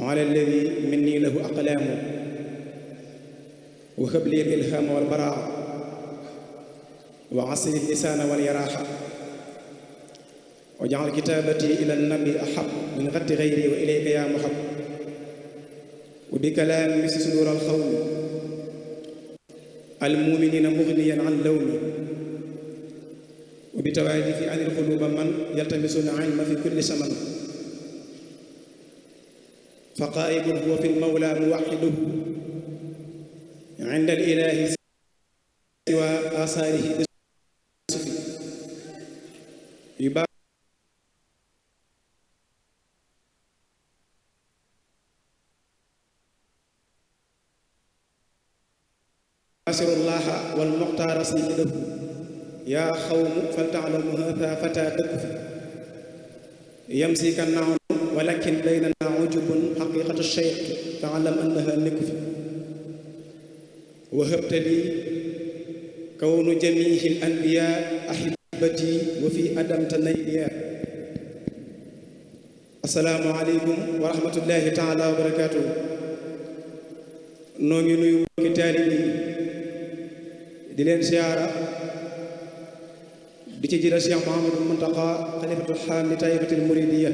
على الذي مني له أقلام وهب لي الإلهام والبراء وعصر اللسان واليراحة وجعل كتابتي إلى النبي أحب من غد غيري وإليك يا محب وبكلام مثل صدور الخول المؤمنين مغنيا عن لومي وبتوادف عن القلوب من يلتمسون العلم في كل زمن فقائد هو في المولى موحده عند الإله سوى آثاره يباشر الله والمختار سيده يا قوم فلتعلموا هذا فتى دكف يمسك النعم ولكن بيننا عجب حقيقة الشيخ تعلم أنها نكف وهبت لي كون جميع الأنبياء أحبتي وفي أدم تنيا السلام عليكم ورحمة الله تعالى وبركاته نوغي نيو كتالي di leen siyaara di ci jël Cheikh Mouhamadou Mountakha xalifatul xaam li tayyibatul muridiyya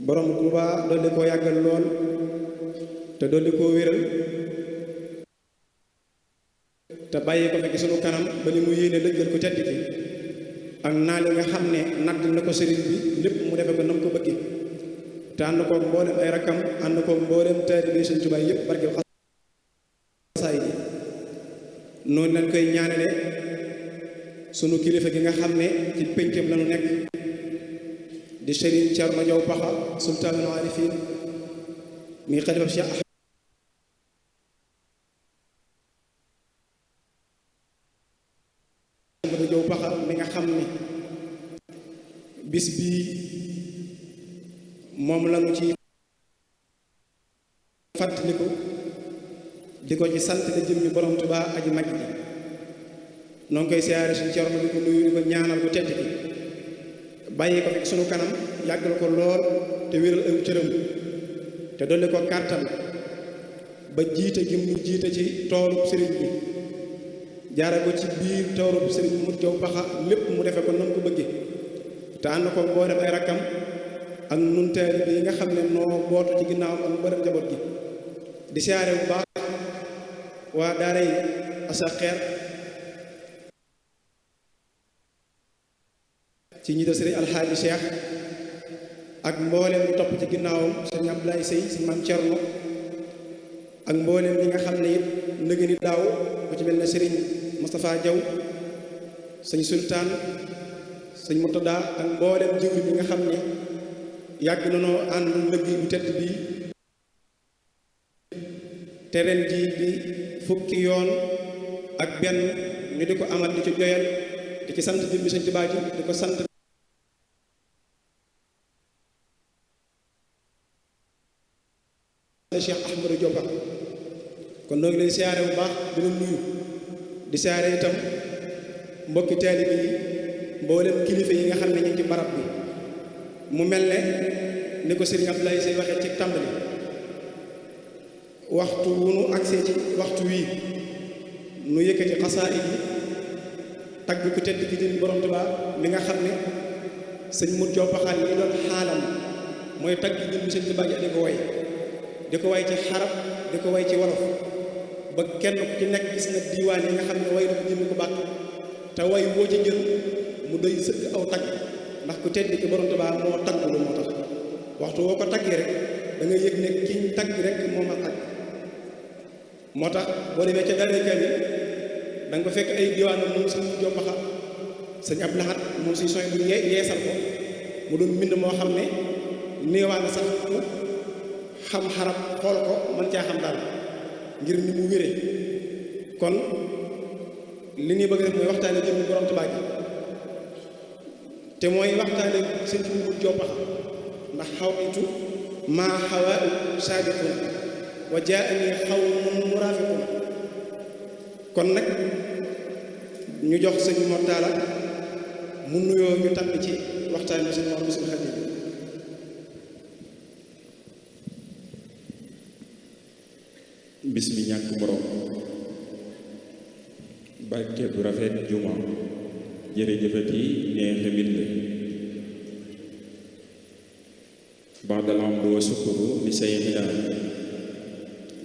borom Tuuba dolli koo yàggal lool te dolli koo wéral te bàyyi ko fekk sunu kanam ba li mu yéene lëggal ko tedd ki ak naa li nga xam ne nadd na ko sëriñ bi lépp mu defe ko nam ko bëgge te ànd koog mboolem ay rakkam ànd koog mboolem taalibe Sëriñ Tuuba yëpp barke xasaay bi noonu lañ koy ñaanale sunu kilifa gi nga xam ne ci péncam lañu nekk di Sëriñ Cerno Jaw Paxa sultaanul aarifin mi xalifa Cheikh Ahmadu Jaw Paxa mi nga xam ne bis bii moom lañu ci fàttaliku di ko ci sant la jëmmi borom Tuubaa aji mag ji noo ngi koy siyaare suñu Cerno di ko nuyu di ko ñaanal ko tedd ki bàyyi ko fekk sunu kanam yàggal ko lool te wéral aw cëram te dolli ko kàttan ba jiite gi mu jiite ci toolub sëriñ bi jaare ko ci biir toolub sëriñ mu Jaw Paxa lépp mu defe ko nam ko bëgge te ànd ko boo dem ay rakkam ak nun taalibe yi nga xam ne noo bootu ci ginnaaw ak mbërëm njaboot gi di siyaare bu baax waa daaray Asaxeer ci ñi def sëriñ Alxaaji Cheikh ak mboolem ñu topp ci ginnaawam sëriñ Abdoulaye Sey si maam Cerno ak mboolem ñi nga xam ne it nëgë ni daaw ku ci mel ne sëriñ Moustapha Diaw sëñ Sultaan sëñ Murtada ak mboolem jëwri ñi nga xam ne yàgg na noo ànd liggéey bu tedd bii te ren jii di fukki yoon ak benn ñu di ko amal di ci joyal di ci sant jëmmi Sëñ Tuubaa ji di ko sant Cheikh Ahmadou Diop kon noo ngi lay siyaare bu baax di la nuyu di siyaare itam mbokki taalibe yi mboolem kilifa yi nga xam ne ñu ngi ci barab bi mu mel ne ni ko Sëriñ Abdoulaye Sey waxee ci tàmbali waxtu wu nu agsee ci waxtu wii nu yëkkati xasaayid yi tagg ku tedd ki di borom Tuubaa mi nga xam ne sëñ Mut Jaw Paxa li doon xaalam mooy tagg jëm bi sëñ Tuubaa ji di ko way ci xarab di ko way ci wolof ba kenn ku ci nekk gis na diiwaan yi nga xam ne way na ko jëm ko bàq te way woo ci jël mu doy sëkk aw tagg ndax ku tedd ki borom Tuubaa moo tagg lu moo tax waxtu woo ko taggee rek da nga yëg ne kiñ tagg rek moom a tagg moo tax boo demee ca daree kay da nga ko fekk ay diwaanam moom sëñ Jaw Paxa sëñ Abdou Lahad moom suñu soñ bu yeesal ko mu doon mbind moo xam ne néewaa na sax ku xam xarab xool ko mën caa xam daal ngir ni mu wéree kon li ñuy bëgg def mooy waxtaane jëm borom Tuubaa gi te mooy waxtaane sëñ Jaw Paxa ndax xawaitu maa xawaa saadiqun wa jaani xawmun muraafiqun kon nag ñu jox sëñ Mortala mu nuyoo ñu tàbbi ci waxtaan bi sëñ Mouhamadou Xadim bis mi ñàkk borom barke bu rafet juma jërëjëfati neexe mbind baadal amdu wa sukuru li sayxina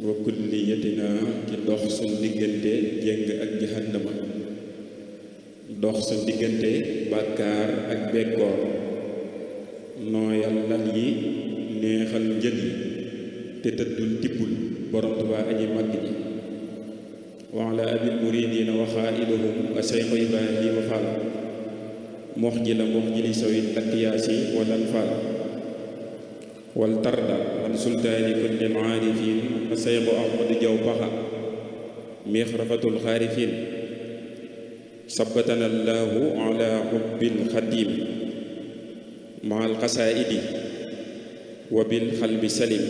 wa kulliyatina ki dox suñ diggante jéng ak jahannama dox suñ diggante bàkkaar ak bekkoor nooyal lal yi neexal njël yi te tëddul tibbul borom Tuubaa aji màgg ji wa ala abil muridina wa xaailuhum a seyxu ibrahima fall mox ji la mox ji li sawit lakk yaasi walal fall wal tarda an sultaani kullil aarifin a seyxu ahmadu jaw paxa mixrafatul xaarifin sabbatana allahu ala xubbil xadim maal xasaidi wa bil xalbi salim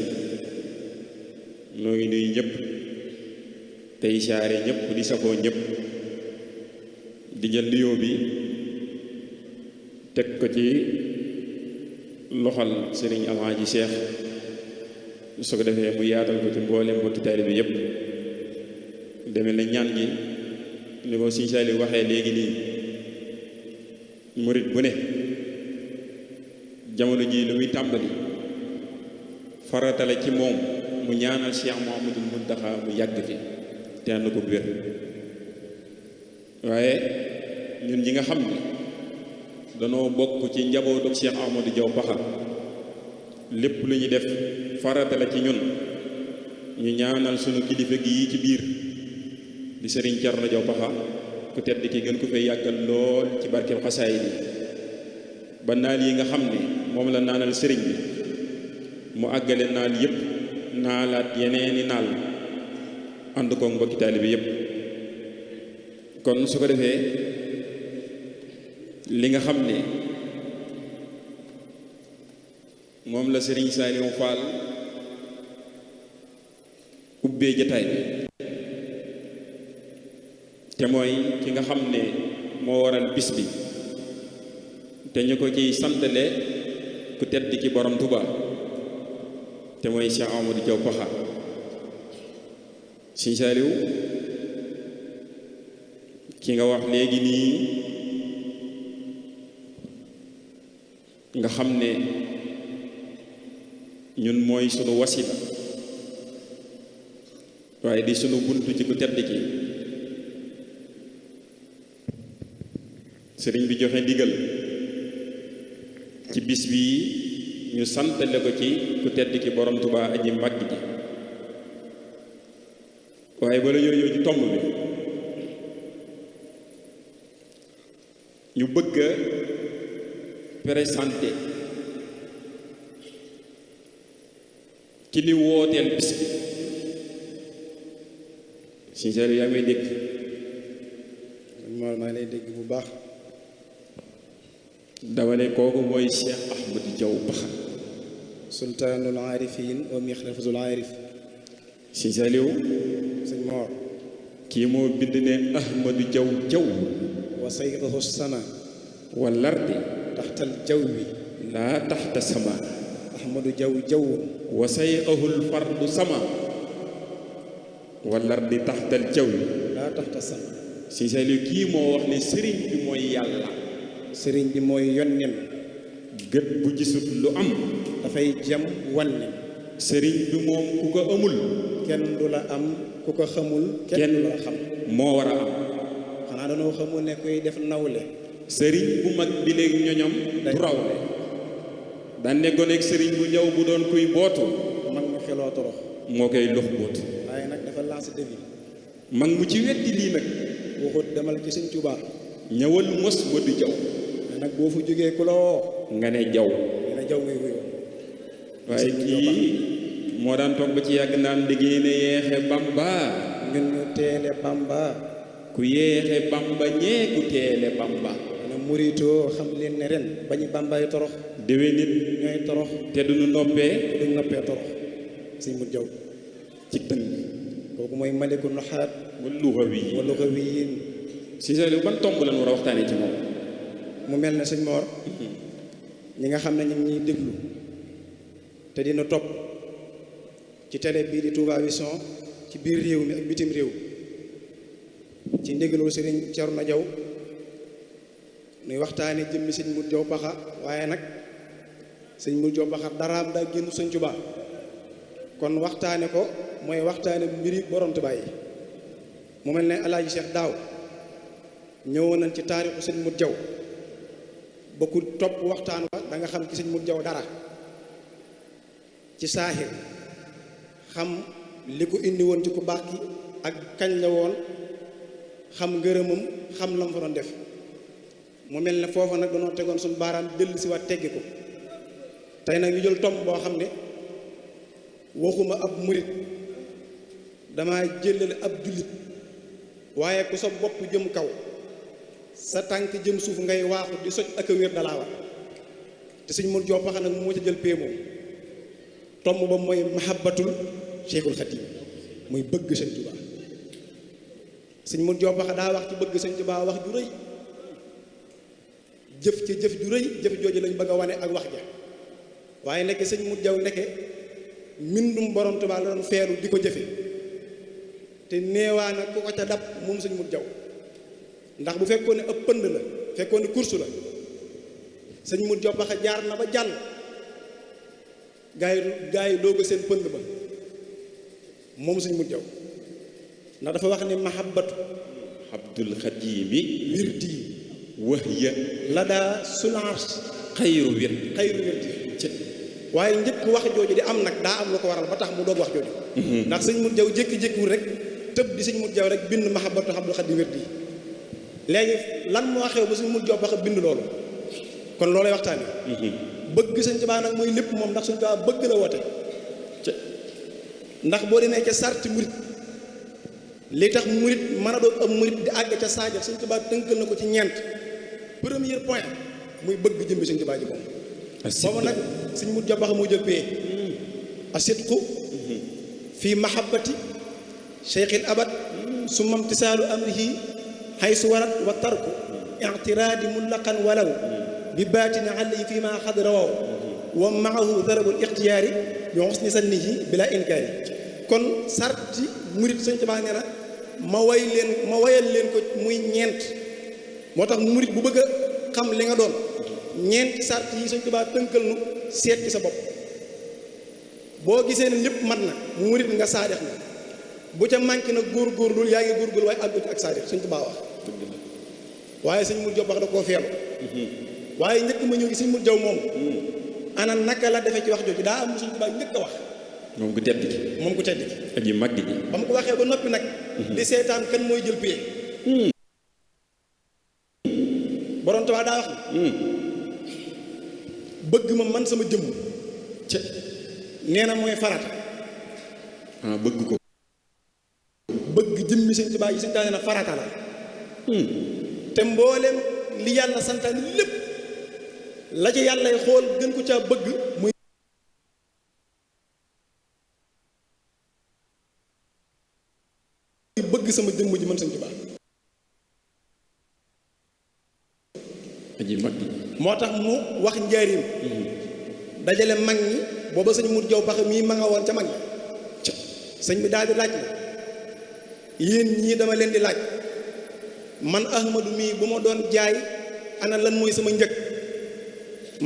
noo ngi nuyu ñëpp tey saare ñëpp di safoo ñëpp di jël nuyoo bi teg ko ci loxal sëriñ Alaaji Cheikh su ko defee mu yaatal ko ci mboolem mbokki taalibe bi yëpp demee na ñaan gi ni ko Sëriñ Saaliw waxee léegi nii murit bu ne jamono ji lu muy tàmbali farata la ci moom mu ñaanal Cheikh Mouhamadoul Mountakha mu yàgg fi te ànd ko wér waaye ñun ñi nga xam ne danoo bokk ci njabootu Cheikh Ahmadou Diaw Pakha lépp lu ñu def farata la ci ñun ñu ñaanal sunu kilifa gi yi ci biir di sëriñ Thierno Diaw Pakha ku tedd ki gën ko fay yàggal lool ci barkeb xasaay bi ba naal yi nga xam ne moom la naanal sëriñ bi mu àggale naal yépp naalaat yeneeni naal ànd ko mbokki taalibe bi yépp kon su ko defee li nga xam ne moom la Serigne Saliou Fall ubbee jataay bi te mooy ki nga xam ne moo waral bis bi te ñu ko ciy santale ku tedd ki borom Tuubaa te mooy Cheikh Ahmadou Diaw Pakha Serigne Saliou ki nga wax léegi nii nga xam ne ñun mooy sunu wasila waaye di sunu buntu ci ku tedd ki sëriñ bi joxe ndigal ci bis bii ñu santale ko ci ku tedd ki borom Tuubaa aji mbàgg ji waaye bala ñoo ñëw ci tomb bi ñu bëgg a présenté ki ni wooteel bis bi Sëriñ Saliou yaa may dégg maa lay dégg bu baax dama ne kooku mooy Cheikh Ahmadou Diaw Pakha sultaanul aarifin wa mixrafatul aarif Sëriñ Saliou sëñ Moor kii moo bind ne Ahmadou Diaw Diaw wa saydahu sama wal ardi taxtal jawwi laa taxta sama Ahmadou Diaw Diaw wa sayqahul fardu sama wal ardi taxtal jawwi laa taxta sama Sëriñ Saliou kii moo wax ne sëriñ bi mooy yàlla sëriñ bi mooy yonnem gët bu gisut lu am dafay jam wanne sëriñ bi moom ku ko amul kenn du la am ku ko xamul kenn du la xam moo war a am xanaa dañoo xamul ne kuy def nawle sëriñ bu mag bi léegi ñoñam du rawle daan ne goneeg sëriñ bu ñëw bu doon kuy bootu mag mu xeloo torox moo koy lox bootu waaye nag dafa lancé défi mag mu ci weddi lii nag waxut demal ci Sëriñ Tuubaa ñëwal mos Modou Diaw nag boo fu jógee ku la woo nga ne Diaw nga ne Diaw ngay wuyoo waaye kii moo daan toog ba ci yàgg naan liggéey ne yeexe Bamba ngeen ñu teele Bamba ku yeexe Bamba ñee ku teele Bamba na muritoo xam leen ne ren bañu Bambaay torox déwé nit ñooy torox te duñu noppee duñ noppee torox Sëriñ Modou Diaw ci tënk kooku mooy maliku nuxaat wala luxawi yi wala luxawi yi Sëriñ Saliou ban tomb lañu war a waxtaanee ci moom mu mel ne sëñ Mor ñi nga xam ne ñu ngi ñuy déglu te dina topp ci télé bii di Touba Vision ci biir réew mi ak bitim réew ci ndigalul sëriñ Cerno Jaw nuy waxtaane jëmmi sëñ Mut Jaw Paxa waaye nag sëñ Mut Jaw Paxa daraam daa génn sëñ Tuubaa kon waxtaane ko mooy waxtaane mbiri borom Tuubaa yi mu mel ne Alaaji Cheikh daaw ñëwoon nañ ci taarixu sëñ Mut Jaw ba ku topp waxtaan wa da nga xam ci sëñ Mut Jaw dara ci saaxir xam li ko indi woon ci ku baax ki ak kañ la woon xam ngërëmam xam lam fa doon def mu mel ne foofa nag dañoo tegoon suñu baaraam dellu si waat teggi ko tey nag ñu jël tomb boo xam ne waxuma ab murit dama jëlale ab jullit waaye ku sa bopp jëm kaw sa tànk jëm suuf ngay waaxu di soj ak a wér dalaa war te sëñ Mut Jaw Paxa nag moo ca jël pee moom tomb ba mooy mahabbatul Cheikhul Khadim muy bëgg sëñ Tuubaa sëñ Mut Jaw Paxa daa wax ci bëgg sëñ Tuubaa wax ju rëy jëf ci jëf ju rëy jëf jooju lañ bëgg a wane ak wax ja waaye nekk sëñ Mut Jaw nekke mbindum borom Tuubaa la doon feeru di ko jëfe te neewaana ku ko ca dab moom sëñ Mut Jaw ndax bu fekkoon ne ëpp pënd la fekkoon ne course la sëñ Mut Jaw Paxa jaar na ba jàll gaa yi dooga seen pënd ba moom sëñ Mut Jaw ndax dafa wax ne mahabbatu Abdul Xadimi wirdi wahya la daa sulars xayru wir wirdi waaye njëkk wax jooju di am nag daa am lu ko waral ba tax mu doog wax jooju ndax sëñ Mut Jaw jékki-jékkiwul rek tëb di sëñ Mut Jaw rek bind mahabbatu Abdul Xadim wirdi léegi lan moo xew ba sëñ Mut Jaw Paxa bind loolu kon loolay waxtaane bëgg sëñ Tuubaa nag mooy lépp moom ndax sëñ Tuubaa bëgg la woote ndax boo demee ca sarti murit li tax murit mën a doon am murit di àgg ca saaja sëñ Tuubaa tënkal na ko ci ñeent premier point muy bëgg jëmbi sëñ Tuubaa ji moom boobu nag sëñ Mut Jaw Paxa moo jël pee asidqu fii mahabbati cheikhil abad summa imtisaalu amrihi haysu warat wa tarku i'tiraadi mutlaqan walaw bi baatini alli fii ma xad rawaw wa maahu darabul ixtiyaari bi husni sannihi bila inkaari kon sarti murit sëñ Tuubaa nee na ma wayal leen ko muy ñeent moo tax murit bu bëgg a xam li nga doon ñeenti sart yi sëñ Tuubaa tënkal nu seet ci sa bopp boo gisee ne lépp mat na murit nga saadex na bu ca manqué na góorgóorlu yaa ngi góorgóorlu waaye àggut ak saadex sëñ Tuubaa wax waaye sëñ Mut Jaw Paxa da koo feelu waaye njëkk ma ñëw gi sëñ Mut Jaw moom ana naka la defee ci wax jooju daa am sëñ Tuubaa njëkk a wax moom ku tedd ki moom ku tedd ki aji mag ji ba mu ko waxee ba noppi nag di seetaan kan mooy jël pie borom Tuubaa daa wax ni bëgg ma man sama jëmm ca nee na mooy farata bëgg ko bëgg jëmmi sëñ Tuubaa yi sëñ Tuubaa nee na farata la te mboolem li yàlla santaane lépp la ci yàllay xool gën ko caa bëgg muy bëgg sama jëmm ji man sëñ Tuubaa aji mag moo tax mu wax njaarim dajale mag ñi booba sëñ Mut Jaw Paxa mii ma nga woon ca mag ñi sëñ bi daal di laaj la yéen ñii dama leen di laaj man Ahmadu mii bu ma doon jaay ana lan mooy sama njëg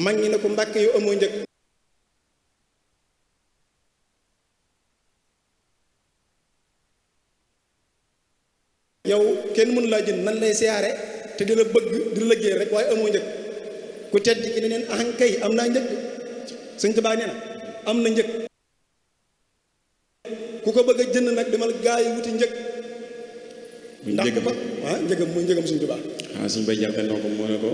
mag ñi ne ko Mbàkke yu amoo njëg yow kenn mënu laa jënd nan lay siyaare te di la bëgg di la liggéey rek waaye amoo njëg ku tedd ki ne neen ahan kay am naa njëg sëñ Tuubaa nee na am na njëg ku ko bëgg a jënd nag demal gaa yi wuti njëg ndax ko njëgam mooy njëgam sëñ Tuubaa suñ bay jaxte noo ko mu ne ko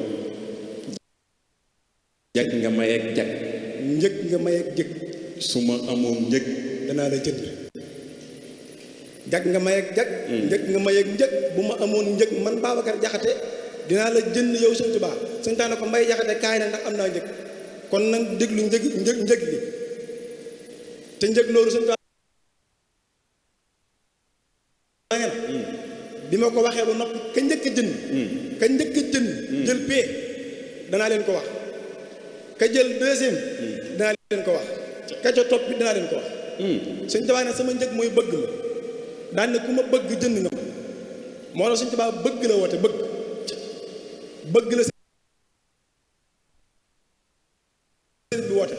jag nga mayeeg jag njëg nga mayeeg jëg su ma amoon njëg danaa la jënd jag nga mayeeg jag njëg nga mayeeg njëg bu ma amoon njëg man Babacar Jaxate dinaa la jënd yow sëñ Tuubaa sëñ Tuubaa ne ko Mbay Jaxate kaay na ndax am naa njëg kon nag déglu njëg li te njëg loolu sëñ Tuubaa bi ma ko waxee ba noppi ka njëkk a jënd jël pee danaa leen ko wax ka jël deuxième danaa leen ko wax ka ca topp bi danaa leen ko wax sëñ Tuubaa ne sama njëg mooy bëgg ma daan ne ku ma bëgg jënd nga ma moo tax Sëñ Tuubaa bëgg la woote bëgg la sëriñ bi woote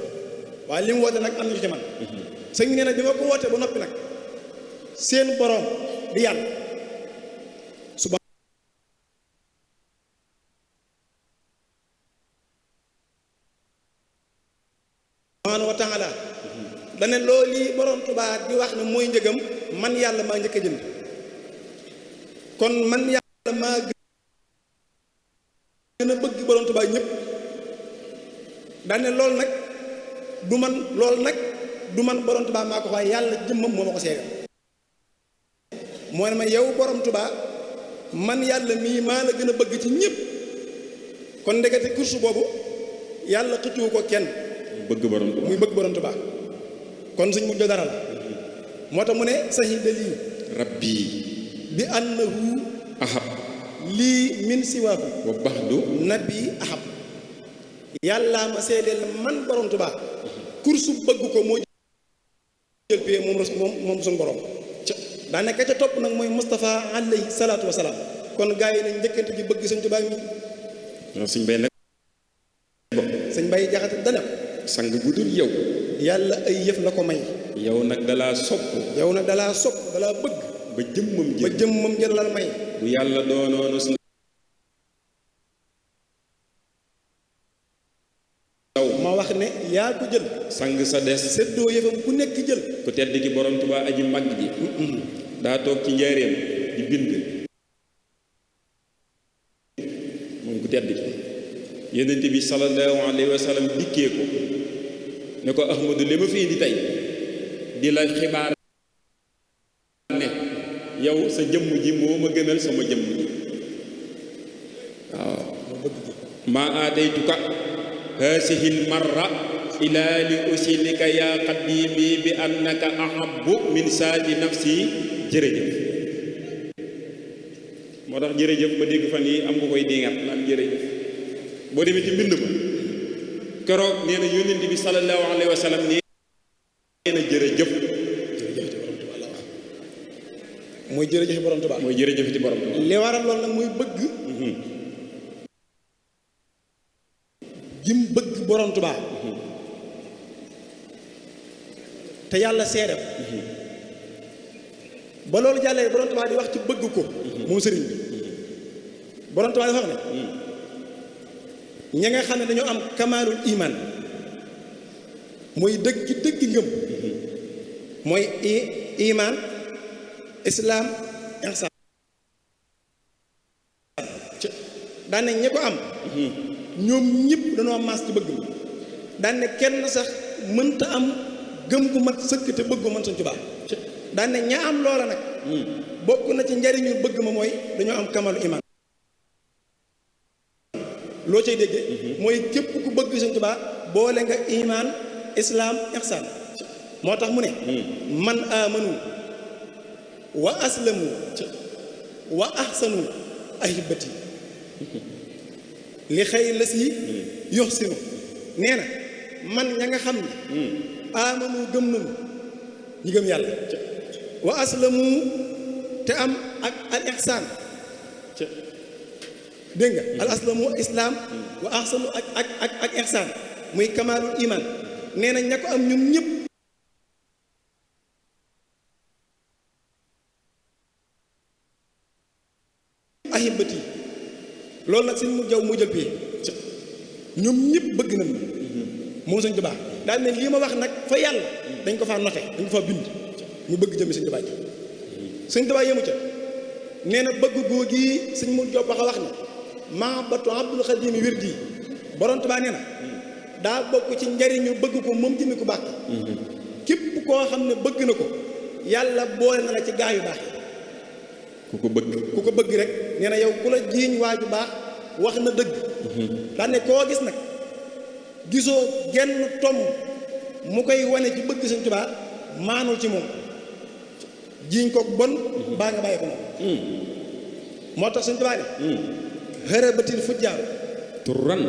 waaye li mu woote nag am na ci man sëñ nee na bi ma ko woote ba noppi nag seen borom di yàlla subhaanahu wa taala dane loolu lii borom Tuubaa di wax ne mooy njëgam man yàlla maa njëkk a jënd kon man yàlla maa gën a bëgg borom Tuubaa ñëpp dane loolu nag du man borom Tuubaa maa ko waaye yàlla jëmmam moo ma ko seegal moo ne ma yow borom Tuubaa man yàlla mii maa la gën a bëgg ci ñëpp kon ndekete kursu boobu yàlla xëccu ko kenn bëgg borom Tuubaa muy bëgg borom Tuubaa kon suñ mujj dara la moo tax mu ne sahida lii rabbi bi annahu ahab lii min siwaahu wa baxdu nabi ahab yàllaa ma seedeel man borom Tuubaa kursu bëgg ko moo jël pie moom suñ borom daa nekk ca topp nag mooy Moustapha alayhi salaatu wa salaam kon gaa yi nañ njëkkante gi bëgg Sëñ Tuubaa mi suñ bay nag sëñ Bay Jaxate dana sang bu dul yow yàlla ay yëf la ko may yow nag dalaa sopp dalaa bëgg ba jëmmam jël la may bu yàlla doonoonu ma wax ne yaa ko jël sang sa des séddoo yëfam ku nekk jël ku tedd ki borom Tuubaa aji mag ji daa toog ci njaareem di bind moom ku tedd ki yonent bi sallallahu alayhi wa sallam dikkee ko ne ko Ahmadu li ma fi indi tey di la xibaar ne yow sa jëmm ji moo ma gënal sama jëmm ji waaw maa aataytuka haasihil marra ilaa li usilika yaa qadimi bi annaka ahabbu min saati nafsi jërëjëf moo tax jërëjëf ma dégg fan yi am nga koy dingat naan jërëjëf boo demee ci mbind ma keroog nee na yónnent bi sallallahu alayhi wa sallam nee na jërëjëf mooy jërëjëf borom Tuubaa mooy jërëjëf ci borom Tuubaa li waral loolu nag muy bëgg jim bëgg borom Tuubaa te yàlla seede ba loolu jàllee borom Tuubaa di wax ci bëgg ko moom sëriñ bi borom Tuubaa dafa wax ne ña nga xam ne dañoo am kamaalul iman mooy dëgg ngëm mooy iman islaam ihsaan daan ne ñi ko am ñoom ñëpp dañoo maas ci bëgg ma daan ne kenn sax mënta am gëm gu mat sëkk te bëgg man Sëñ Tuubaa daan ne ña am loola nag bokk na ci njariñu bëgg ma mooy dañoo am kamaalul iman loo cay déggee mooy képp ku bëgg Sëñ Tuubaa boole nga iman islaam ihsaan moo tax mu ne man amanu wa aslamu wa ahsanu ahibati li xëy la si yoxsinu nee na man ña nga xam ne amanu gëm nañu ñi gëm yàlla wa aslamu te am ak al ihsaan dégg nga al aslamu islaam wa ahsanu ak ihsaan muy kamaalul iman nee na ña ko am ñun ñëpp ahibati loolu nag sëñ mu jaw mu jël pie ñoom ñëpp bëgg nañ moom Sëñ Tuubaa daal ne lii ma wax nag fa yàlla dañ ko faa noté dañ ko faa bind ñu bëgg jëmi Sëñ Tuubaa ji Sëñ Tuubaa yemu ca nee na bëgg googi sëñ mu job wax ne mahabbatu Abdul Xadim wirdi borom Tuubaa nee na daa bokk ci njariñu bëgg ko moom jëmi ku baax képp koo xam ne bëgg na ko yàlla boole na la ci gaa yu baax ku ko bëgg rek nee na yow ku la jiiñ waaju baax wax na dëgg daane koo gis nag gisoo genn tomb mu koy wane ci bëgg Sëñ Tuubaa maanul ci moom jiiñ ko bon baa nga bàyyi ko moom moo tax Sëñ Tuubaa ne hërëbatil fujjaaru turan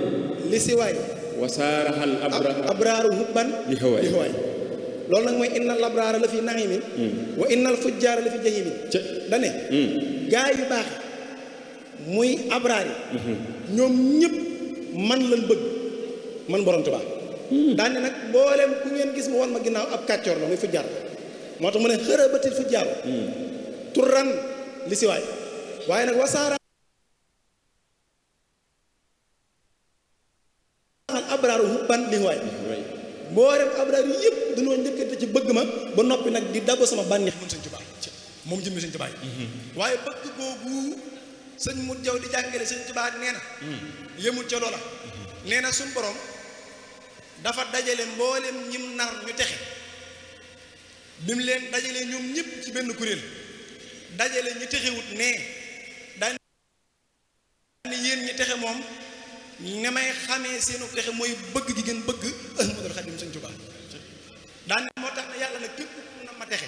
li siwaay wasaaraxal abraaru hubban li hawaay loolu nag mooy innal abraara la fi na'imin wa innal fujjaara la fi jahimin dane gaay yu baax muy abraar yi ñoom ñëpp man lañ bëgg man borom Tuubaa daane nag mboolem ku ngeen gis mu won ma ginnaaw ab kàccoor la muy fujjaar moo tax mu ne xërëbatil fujjaar turan li si waay waaye nag wasaara abraaru hubban li waay mboolem abraar yi yëpp dañoo njëkkante ci bëgg ma ba noppi nag di dago sama bànneex mën sëñ Tuubaa moom jëmmi sëñ Tuubaa waaye bëgg googu sëñ mu jaw di jàngale sëñ Tuubaa nee na yëmul ca loola nee na suñ borom dafa dajale mboolem ñim nar ñu texe bi mu leen dajale ñoom ñëpp ci benn kuréel dajale ñu texewut nee daan ni yéen ñi texe moom ne may xamee seenu texe mooy bëgg gi gën bëgg Ahmadul Xadim sëñ Tuubaa daan moo tax ne yàlla nag képp ku na ma texe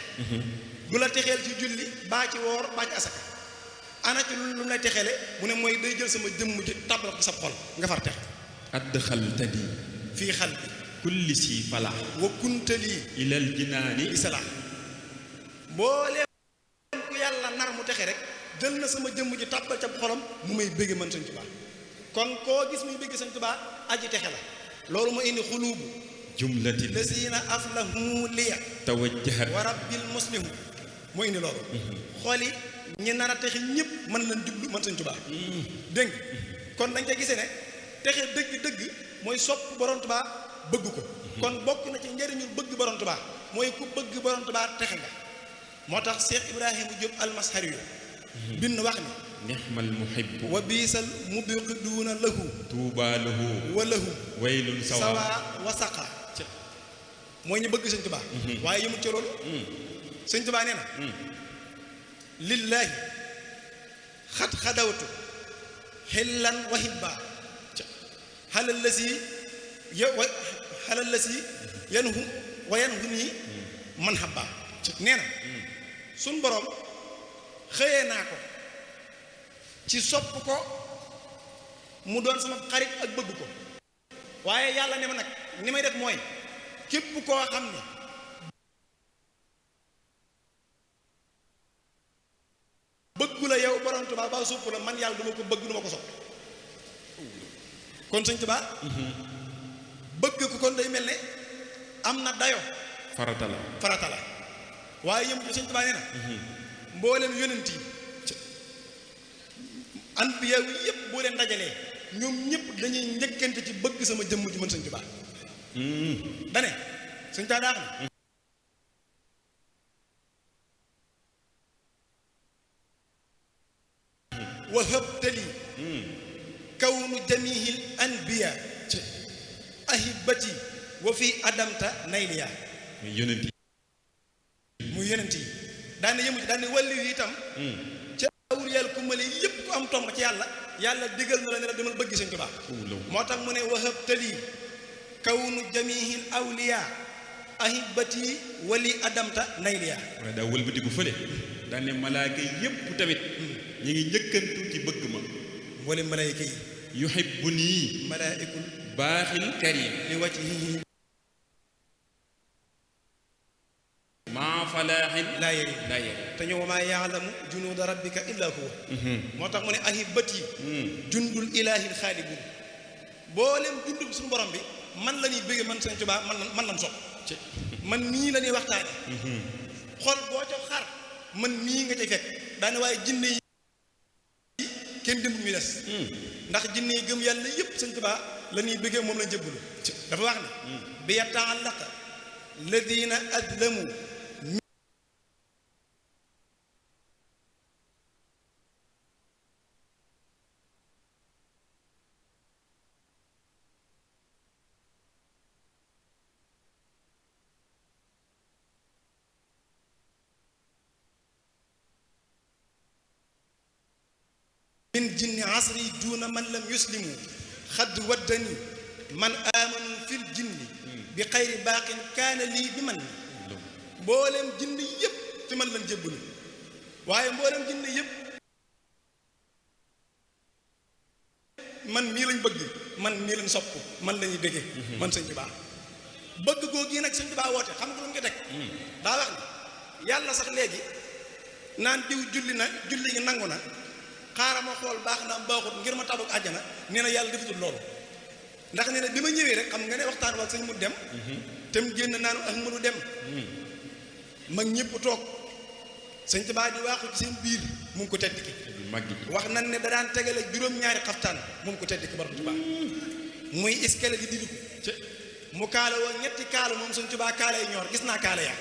du la texeel ci julli baa ci woor baa ci asaka ana ci lu lay texeele mu ne mooy day jël sama jëmm ji tabal ko sa xol nga far texe adxaltani fii xal bi kulli si falaax wa kuntali ilal jinaani isalaam mbooleem ku yàlla nar mu texe rek jël na sama jëmm ji tàbbal ca xolam mu may bëgge man sëñ Tuubaa kon koo gis muy bëgge sëñ Tuubaa aji texe la loolu ma indi xuluubu jumlatin lazina aflahu liya tawajjahat wa rabbil muslihu moo indi loolu xooli ñi nar a texe ñëpp mën lañ jublu man sëñ Tuubaa dégg kon dañ ca gisee ne texe dëgg-dëgg mooy sopp borom Tuubaa bëgg ko kon bokk na ci njëriñu bëgg borom Tuubaa mooy ku bëgg borom Tuubaa texe nga moo tax Cheikh Ibrahima Diop almashari yu bind wax ni nixmal muhibbu wa biisal mubiqiduuna lahu tuuba lahu wa lahu waylun sawa wa saqa mooy ñu bëgg sëñ Tuubaa waaye yëmut ci loolu sëñ Tuubaa nee na lillaahi xat xadawtu xillan wa hibba xalal la si xalal la si yanhu wa yanhu nii man habba nee na suñ borom xëyee naa ko ci sopp ko mu doon sama xarit ak bëgg ko waaye yàlla ne ma nag ni may def mooy képp koo xam ne bëggu la yow borom Tuubaa ba sopp la man yàlla du ma ko bëgg du ma ko sopp kon sëñ Tuubaa bëgg ko kon day mel ne am na dayo farata la waaye yëm ci sëñ Tuubaa nee na mboolem yonent yi anbiya yi yëpp boo leen dajalee ñoom ñëpp dañuy njëkkante ci bëgg sama jëmm ji mën sëñ Tuubaa dane sëñ Tuubaa daa xam wahabtali kawnu jamihil anbiya ahibati wa fi adamta nayliya muy yonent yi daane yëmu ci daane wàllu yi itam ca awliyal kumali yëpp ku am tomb ci yàlla digal na la ne la demal bëgg sëñ Tuubaa moo tax mu ne wahabtali kawnu jamihil awliya ahibati wali adamta nayliya waaye daa wëlbatiku fële daane malaaka yëpp tamit ñu ngi njëkkantu ci bëgg ma wala malaayika yi yuhibbuni malaa'ikul baaxil karim li wajhihi maa falaaxin laa yari te ñëw wa maa yaalamu junuuda rabbika illa huwa moo tax mu ne ahibati jundul ilaahil xaalibun boolem jundul suñu borom bi man la ñuy bëgge man sëñ Tuubaa man lan sopp man nii la ñuy waxtaane xol boo ca xar man nii nga cay fekk daane waaye jinne yi kenn demul muy des ndax jinne yi gëm yàlla yëpp sëñ Tuubaa la ñuy bëggee moom la jëbbalu dafa wax ne bi yata'allaqa ladina adlamu min jinni asri duuna man lam yuslimu xadd waddani man amanu fil jinni bi xayri baaqin kaana lii bi man ni mboolem jinni yëpp ci man lañ jébbalu waaye mboolem jinni yëpp man mii lañ bëgg man mii lañ sopp man lañuy bëgge man sëñ Tuubaa bëgg googu yi nag Sëñ Tuubaa woote xam nga lu mu ngi teg daa wax ni yàlla sax léegi naan diw julli na julli gi nangu na xaaral ma xool baax na am baaxut ngir ma tabuk àjjana nee na yàlla defatul loolu ndax nee na bi ma ñëwee rek xam nga ne waxtaan ak sëñ mu dem te mu génn naan ak mënu dem mag ñëpp toog Sëñ Tuubaa di waaxu ci seen biir mu ngi ko tedd ki wax nan ne da daan tegale juróom-ñaari xaftaan mu ngi ko tedd ki borom Tuubaa muy iskele di didu mu kaala woo ñetti kaala moom Sëñ Tuubaa kaala yi ñoor gis naa kaala yaa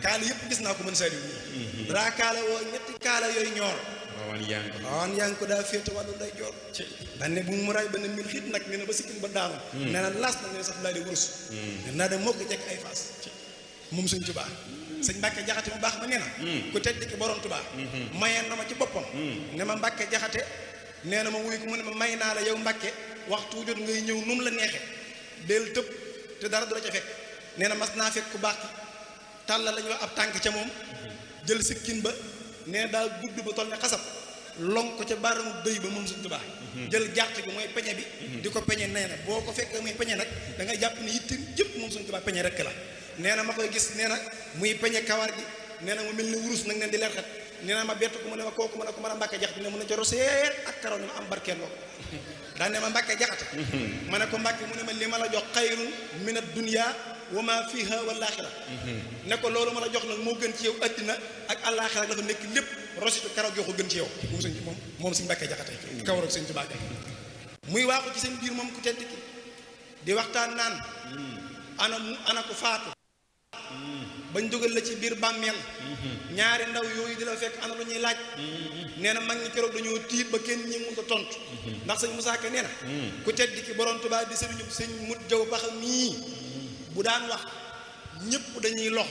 kaala yëpp gis naa ko mën saliw nii daa kaala woo ñetti kaala yooyu ñoor waawan yaa ngi ko daa féete wàllu nday joor daan ne bu mu raay ba ne mil xiit nag nee na ba sikkin ba daanu nee na laas nag nee na sax laa di wurus nee naa dem moo ko jekk ay faas moom Sëñ Tuubaa sëñ Mbàkke Jaxate mu baax ma nee na ku tedd ki borom Tuubaa mayeen na ma ci boppam ne ma Mbàkke Jaxate nee na ma wuy ko mu ne ma may naa la yow Mbàkke waxtu jot ngay ñëw nu mu la neexe del tëb te dara du la ca fekk nee na mas naa fekk ku baax ki tàllal la ñuy wax ab tànk ca moom jël sikkin ba nee na daal gudd ba toll ne xasab long ko ca baaramu dëy ba moom Sëñ Tuubaa jël jàrt gi mooy peñe bi di ko peñe nee na boo ko fekkee muy peñe nag da ngay jàpp ne yitte jëpp moom Sëñ Tuubaa peñe rekk la nee na ma koy gis nee na muy peñe kawar gi nee na mu mel ni wurus nag neen di leer xet nee na ma bett ko mu ne ma kooku ma ne ko mën a Mbàkke Jaxate ne mun na ca roseet ak karaw ne ma am barkeel loo daa ne ma Mbàkke Jaxate ma ne ko Mbàkke mu ne ma li ma la jox xayrun mina dunya wa ma fiha wal aaxira ne ko loolu ma la jox nag moo gën ci yow àddina ak àllaaxira dafa nekk lépp rositu karaw gi ko gën ci yow moom Sëñ Mbàkke Jaxate kawar ak Sëñ Tuubaa muy waaxu ci seen biir moom ku tedd ki di waxtaan naan ana ko faatu bañ dugal la ci biir bàmmeel ñaari ndaw yooyu di la fekk ana lu ñuy laaj nee na mag ñi keroog dañoo tiit ba kenn ñi mënut a tontu ndax sëñ Musaa Ka nee na ku tedd ki borom Tuubaa di sëriñu sëñ mut jaw baxa mii bu daan wax ñëpp dañuy lox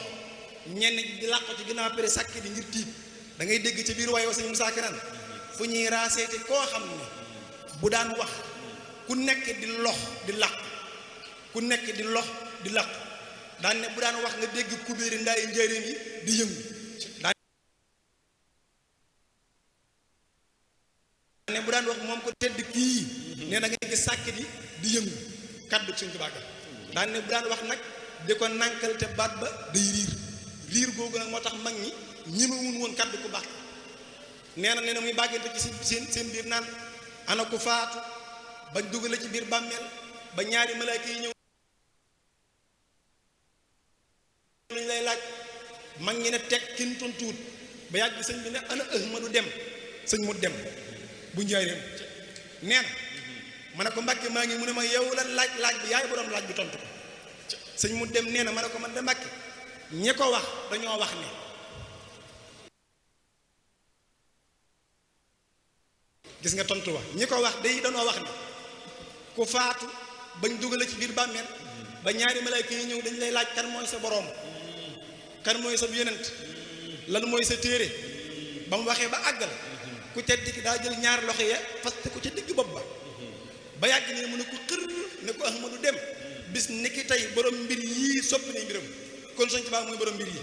ñenn di làqu ci ginnaaw pere sàkki di ngir tiit da ngay dégg ci biir waaye sëñ Musaa Ka naan fu ñuy raaseeti koo xam ne bu daan wax ku nekk di lox di làqu ku nekk di lox di làqu daan ne bu daan wax nga dégg kubéeri ndaayi njëriñ yi di yëngu daan ne bu daan wax moom ko tedd kii ne da ngay gis sàkket yi di yëngu kaddu Sëñ Tuubaa daan ne bu daan wax nag di ko nànkal te baat ba day riir googu nag moo tax mag ñi ñemewuñ woon kaddu ku baax nee na muy bàggante ci seen biir naan ana ku faatu bañ dugale ci biir bàmmeel ba ñaari malaaka yi ñëw lañ lay laaj mag ñi ne teg kenn tontuwut ba yàgg sëñ bi ne ana Ahmadu dem sëñ mu dem bu njaareem nee na ma ne ko Mbàkke maa ngi mu ne ma yow la laaj bi yaay borom laaj bi tontu ko sëñ mu dem nee na ma ne ko man de Mbàkke ñi ko wax dañoo wax ne gis nga tontu wax ñi ko wax day dañoo wax ne ku faatu bañ dugale ci biir bàmmeel ba ñaari malaaka yi ñëw dañ lay laaj kan mooy sa boroom kan mooy sa yonent lan mooy sa téere ba mu waxee ba àggal ku tedd ki daa jël ñaari loxo ya fas ko ca digg bopp ba yàgg ne mu ne ko xër ne ko Ahmadu dem bis ni ki tey borom mbir yii soppi nañ mbiram kon Sëñ Tuubaa mooy borom mbir yi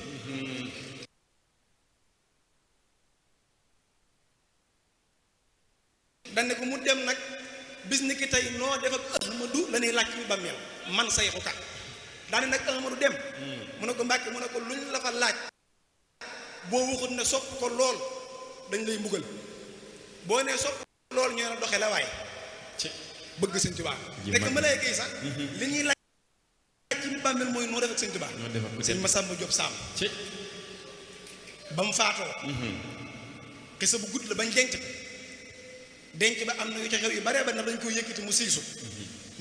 dañ ne ko mu dem nag bis ni ki tey noo def ak Ahmadu la ñuy laaj ci bàmmeel man sayxu ka daane nag Ahmadu dem mu ne ko Mbàkke mu ne ko luñ la fa laaj boo waxut ne sopp ko lool dañ lay mbugal boo nee sopp lool ñoo ne doxe la waaye bëgg Sëñ Tuubaa nekk malaaka yi sax li ñuy laaj ci bàmmeel mooy noo def ak Sëñ Tuubaa sëñ Masamba Jóob Saam ba mu faatoo xisa bu gudd la bañ denc ba am na yu ca xew yu bare ba na dañ koy yëkkati mu siisu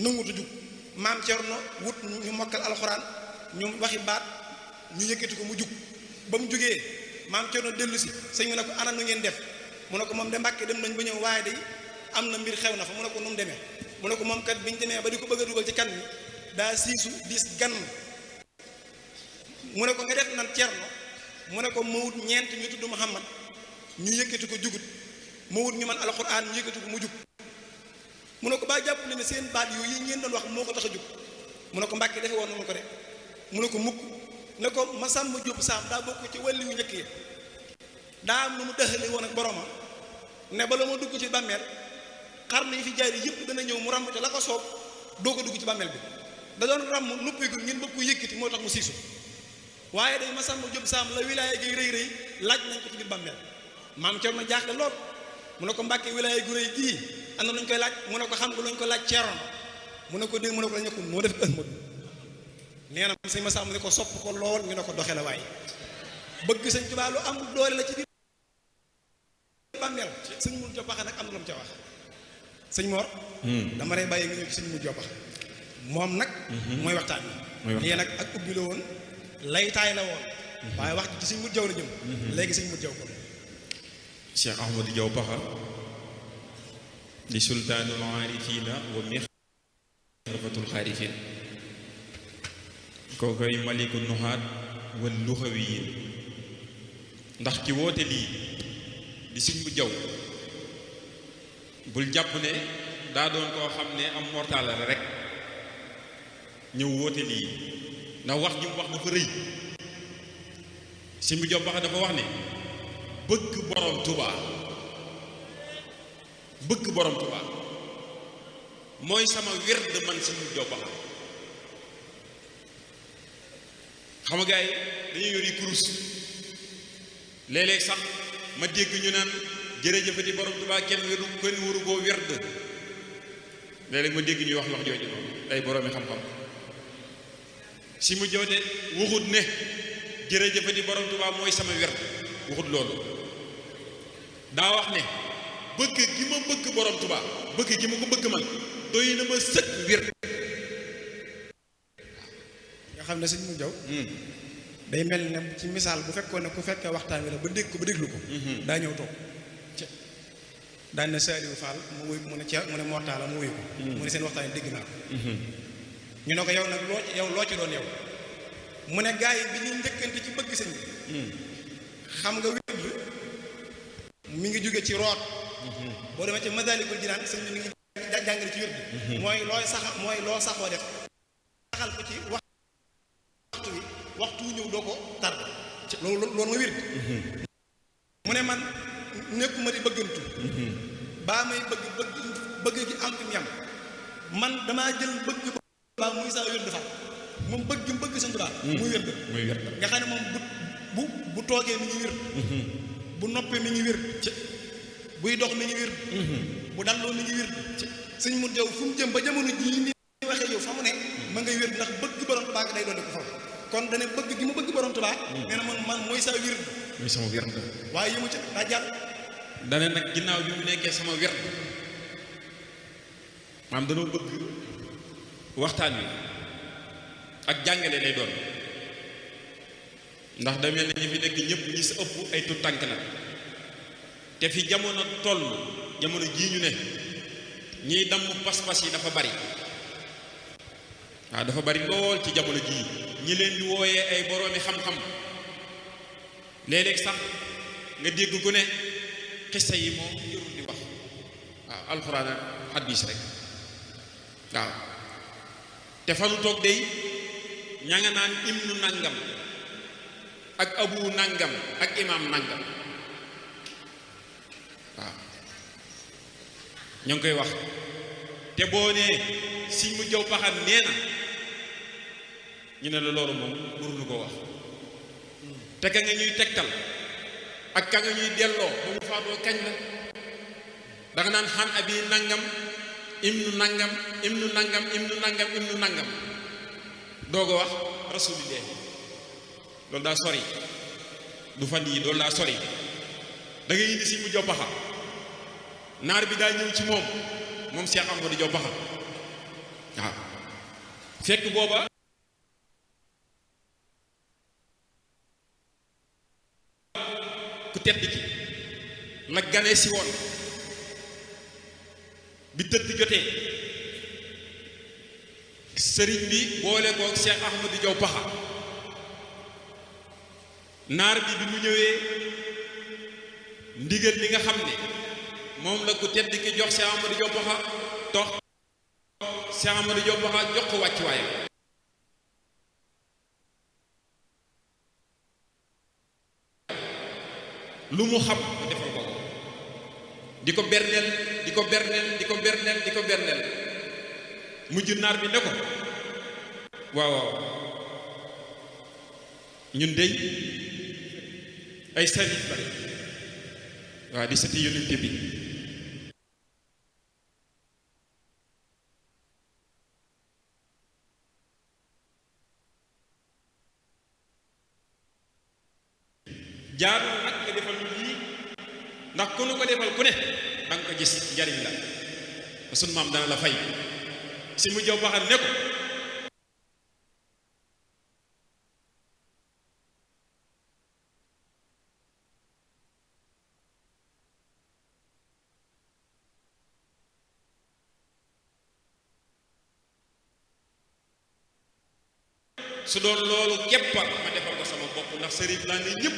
nangutu jug maam Cerno wut ñu mokkal alxuraan ñu waxi baat ñu yëkkati ko mu jug ba mu jugee maam Cerno dellu si sëñ mu ne ko ana nu ngeen def mu ne ko moom de Mbàkke dem nañ ba ñëw waaye day am na mbir xew na fa mu ne ko nu mu demee mu ne ko moom kat biñ demee ba di ko bëgg a dugal ci kan mi daa siisu diis gan mu ne ko nga def nan Cerno mu ne ko ma wut ñeent ñu tudd Muhammad ñu yëkkati ko jugut ma wut ñu man alxuraan ñu yëkkati ko mu jug mu ne ko baa jàpp ne seen baat yooyu ngeen doon wax moo ko tax a jug mu ne ko Mbàkke defe woon na ko de mu ne ko mukk ne ko Masamba Jóob Saam daa bokk ci wàlli yu njëkk yi daa am lu mu dëxale woon ak boromam ne ba la ma dugg ci bàmmeel xar na yi fi jaari yëpp dana ñëw mu ràmm te la ko soob doo ko dugg ci bàmmeel bi da doon ràmm noppeegul ngeen bëgg ko yëkkati moo tax mu siisu waaye day Masamba Jóob Saam la wilaaya gi rëy rëy laaj nañ ko ci biir bàmmeel maam Cerno na jaaxle lool mu ne ko Mbàkke wilaaya gu rëy gii am na luñ koy laaj mu ne ko xam nga luñ ko laaj Cerno mu ne ko dégg mu ne ko la ñëkkul moo def Ahmadu nee na sëñ Masamba ne ko sopp ko lool ñu ne ko doxe la waaye bëgg sëñ Tuubaa lu am doole la ci biir bàmmeel sëñ Mur Jóob Paxa nag am na lu mu ca wax sëñ Mor dama lay bàyyi nga ñëw ci sëñ Mur Jóob Paxa moom nag mooy waxtaan bi lii nag ak ubbi la woon laytaay la woon waaye wax ji ci sëñ Mur Jaw la jëm léegi sëñ Mur Jaw ko Cheikh Ahmadou Diaw Paxa di sultaanul aarifiina wa mixrafatul xaarifiin kookoy maliku nuhaat wal luxawiyin ndax ci woote lii di sëñ Mur Jaw bul jàpp ne daa doon koo xam ne am mortal la rek ñëw woote lii ndax wax ji mu wax dafa rëy sëñ Mur Jaw Paxa dafa wax ne bëgg borom Tuubaa mooy sama wird man sëñ Mur Jaw Paxa xam nga gars yi dañuy yori kurus léeg-léeg sax ma dégg ñu naan jërëjëfati borom Tuubaa kenn waru koo wird léeg-léeg ma dégg ñuy wax jooju noonu ay boroomi xam-xam si mu joote waxut ne jërëjëfati borom Tuubaa mooy sama wird waxut loolu daa wax ne bëgg gi ma bëgg borom Tuubaa bëgg gi ma ko bëgg man doy na ma sëkk wird nga xam ne sëñ Mur Jaw day mel ne ci misaal bu fekkoon ne ku fekkee waxtaan wi la ba dégg ko ba déglu ko daa ñëw toog daan ne Saliou Fall mu wuy mu ne Mortala mu wuy ko mu ne seen waxtaan yi dégg naa ko ñu ne ko yow nag loo ci doon yow mu ne gaa yi bi ñuy njëkkante ci bëgg sëñ bi xam nga wird mi ngi jóge ci root boo demee ci Masaalikul Jinaan sëñ bi mi ngi jàngale ci wird mooy loo saxoo def saxal ko ci waxtu ñëw doo ko tar loolu nga wird mu ne man nekkuma di bëggantu baa may bëgg gi am fi mu yam man damaa jël bëgg baa muy saa wird fa moom bëgg sëñ Tuubaa muy wird nga xam ne moom bu toogee mi ngi wird bu noppee mi ngi wird buy dox mi ngi wird bu dalloo mi ngi wird sëñ Mur Jaw fu mu jëm ba jamono jii ni waxee yow fa mu ne ma ngay wird ndax bëgg borom Tuubaa day doon ko fa kon dane bëgg gi mu bëgg borom Tuubaa nee na man mooy sa wird mooy sama wird waaye yëmu ca daa jàll dane nag ginnaaw bi mu nekkee sama wird maam danoo bëgg waxtaan wi ak jàngale lay doon ndax da mel ne ñi fi nekk ñëpp ñi si ëpp ay tut tànk la te fi jamono toll jamono jii ñu ne ñiy damm pas-pas yi dafa bari waaw dafa bari lool ci jamono jii ñi leen di wooyee ay boroomi xam-xam léeg-léeg sax nga dégg ku ne xissa yi moom jërul di wax waaw alxuraan ak hadiis rek waaw te fa nu toog day ña nga naan ibnu nangam ak abu nangam ak imam nangam waaw ñoo ngi koy wax te boo nee sëñ Mur Jaw Paxa nee na ñu ne la loolu moom waruñu ko wax te ka nga ñuy tegtal ak ka nga ñuy delloo ba mu faatoo kañ la danga naan xan abi nangam ibnu nangam ibnu nangam ibnu nangam ibnu nangam doo ko wax rasulillah loolu daa sori du fan yi loolu daa sori da ngay indi sëñ Mur Jaw Paxa naar bi daa ñëw ci moom Cheikh Ahmadou Diaw Paxa waaw fekk booba ku tedd ki la gane si woon bi tëdd jotee sëriñ bi boole koog Cheikh Ahmadou Diaw Paxa naar bi mu ñëwee ndigal li nga xam ne moom la ku tedd ki jox Cheikh Ahmadou Diaw Paxa tox Cheikh Ahmadou Diaw Paxa jox ko wàcc waayam lu mu xam mu defal ko di ko berneel di ko berneel di ko berneel di ko berneel mujj naar bi ne ko waaw waaw ñun dey ay sarit bari waaw di sëti yonent bi jaarul nag nga defal lu lii ndax ku nu ko defal ku ne danga ko gis njariñ la sun maam dana la fay si mu jow baxal ne ko su doon loolu képp ma defal ko sama bopp ndax sëriñ laa ne ñëpp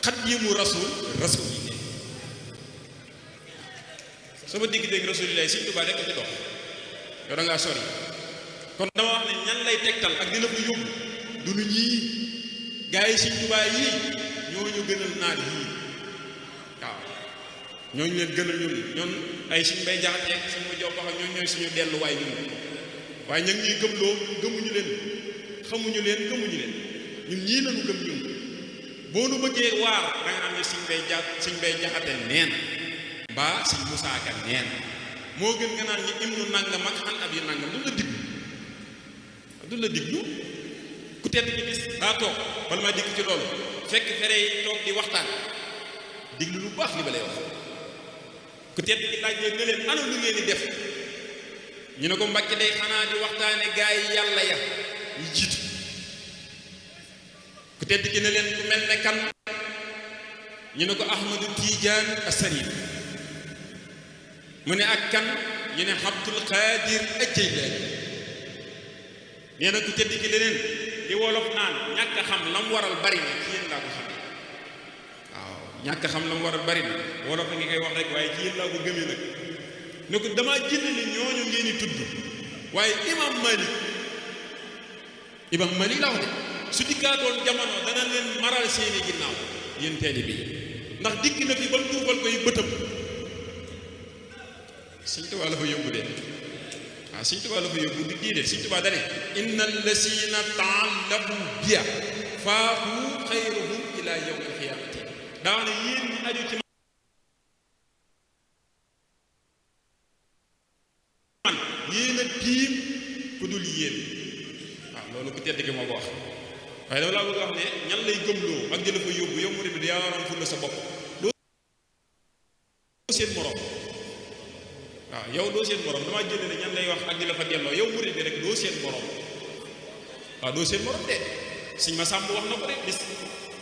xadimu rasulillah sama digg-dégg rasulillah Sëñ Tuubaa rek ci dox yow da ngaa sori kon dama wax ne ñan lay tegtal ak dina ko yóbbu du nu ñii gaa yi Sëñ Tuubaa yii ñooñu gënal naar yii waaw ñooñu leen gënal ñun ay Sëñ Mbay Jaxate ak Sëñ mu jox ak ñooñu ñooy suñu delluwaay ñun waaye ña ngi ñuy gëmloo gëmuñu leen xamuñu leen gëmuñu leen ñun ñii lañu gëm ñun boo nu bëggee waar da nga naan ne Sëñ Mbay Jaxate neen mbaa Sëñ Musaa Ka neen moo gën nga naan ñi imnu nangam ak xan ab yi nangam du la diglu ku tedd ci bis daa toog bala ma dikk ci loolu fekk fere yi toog di waxtaan diglu lu baax li ba lay wax ku tedd ci laaj leen ne leen ana lu ngeen di def ñu ne ko Mbàkke day xanaa di waxtaane gaa yi yàlla ya ñu jiitu ku tedd ki ne leen ku mel ne kan ñu ne ko Ahmadu Tijaan As-Sarif mu ne ak kan ñu ne Abdul Qadir Al-Jaylaani nee na ku tedd ki leneen li wolof naan ñàkk a xam lam waral bari na ci yéen laa ko xam waaw ñàkk a xam lam waral bari na wolof a ngi koy wax rek waaye ci yéen laa ko gëmee nag ne ko damaa jëndali ñooñu ngeen di tudd waaye imam Malik la wax de su dikkaatoon jamono dana leen maral seeni ginnaaw yéen teeli bi ndax dikk na fi ba mu tuubal koy bëtam Sëñ Tuubaa la fa yóbbu de waaw Sëñ Tuubaa la fa yóbbu di dii de Sëñ Tuubaa dane inna allasina taallamu biya faahu xayruhum ila yawm alxiyamati daa wax ne yéen ñi aju ci man yéen a tiim ku dul yéen waaw loolu ku tedd ki moo ko wax waaye dama laa bëgg wax ne ñan lay gëmloo ak jëla fa yóbbu yow murid bi yaa waroon fulla sa bopp doo seen morom waaw yow doo seen morom damaa jëlee ne ñan lay wax ak di la fa delloo yow murid bi rek doo seen morom waaw doo seen morom de Sëñ Masamba wax na ko de bis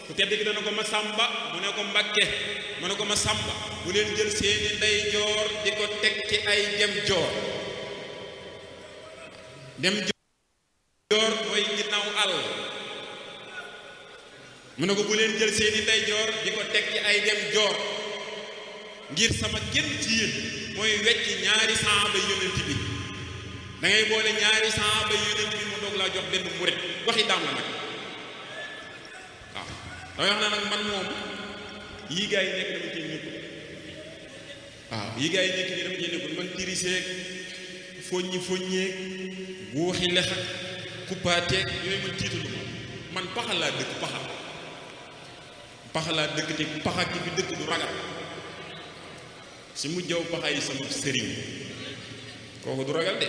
ku tedd ki dana ko Masamba mu ne ko Mbàkke mu ne ko Masamba bu leen jël seeni ndey joor di ko teg ci ay dem joor mooy ginnaaw àll mu ne ko bu leen jël seeni ndey joor di ko teg ci ay dem joor ngir sama kenn ci yéen mooy wecc ñaari saaba yonent bi da ngay boole ñaari saaba yonent bi mu doog laa jox benn murit waxi daam la nag waaw damay wax na nag man moom yii gaa yi nekk dama cee nekkul waaw yii gaa yi nekk nii dama cee nekkul man tiriseeg foññeeg wuuxi lexa kuppaateeg yooyu man tiitalu man paxal laa dëkk paxal laa dëkk te paxal ki fi dëkk du ragal si mu jaw paxa yi sama sëriñ kooku du ragal de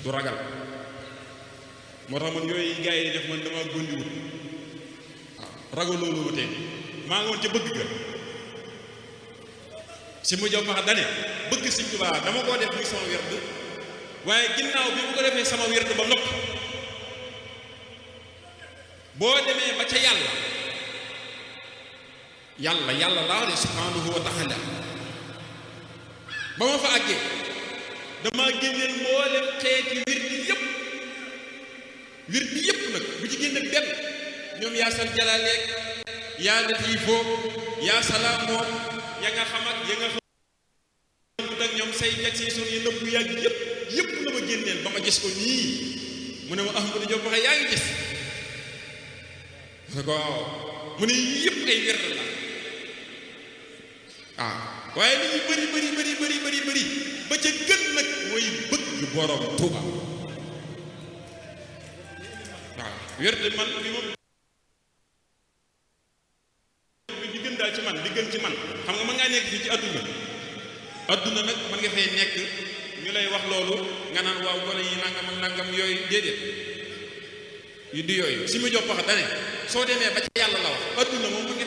du ragal moo tax man yooyu gars yi def man dama gondiwut waaw ragal loolu ma tey maa ngi woon ca bëgg ga si mu jox paxa dane bëgg Sëñ Tuubaa dama koo def muy sama wird waaye ginnaaw bi mu ko defee sama wird ba nopp boo demee ba ca yàlla laa de subhanahu wa taala ba ma fa àggee dama génneel mboolem xeeti wird yëpp nag bu ci génn benn ñoom yaa sal jalaaleeg yaa latiifoo yaa salaamoo ya nga xam ak ya nga xamut ak ñoom say jag say son yi nëbbu yàgg yëpp la ma génneel ba ma gis ko nii mu ne ma Ahmadou Diop Pakha yaa ngi gis mu ne ko waaw mu ne yëpp ay wird la waaye li ñu bëri ba ca gën nag mooy bëgg borom Tuuba waaw wird man bi moom di gën daal ci man di gën ci man xam nga mën ngaa nekk fii ci adduna nag mën nga fay nekk ñu lay wax loolu nga naan waaw gone yi nangam ak nangam yooyu déedéet yu di yooyu si mu jox paxa dane soo demee ba ci yàlla la wax adduna moom mën nga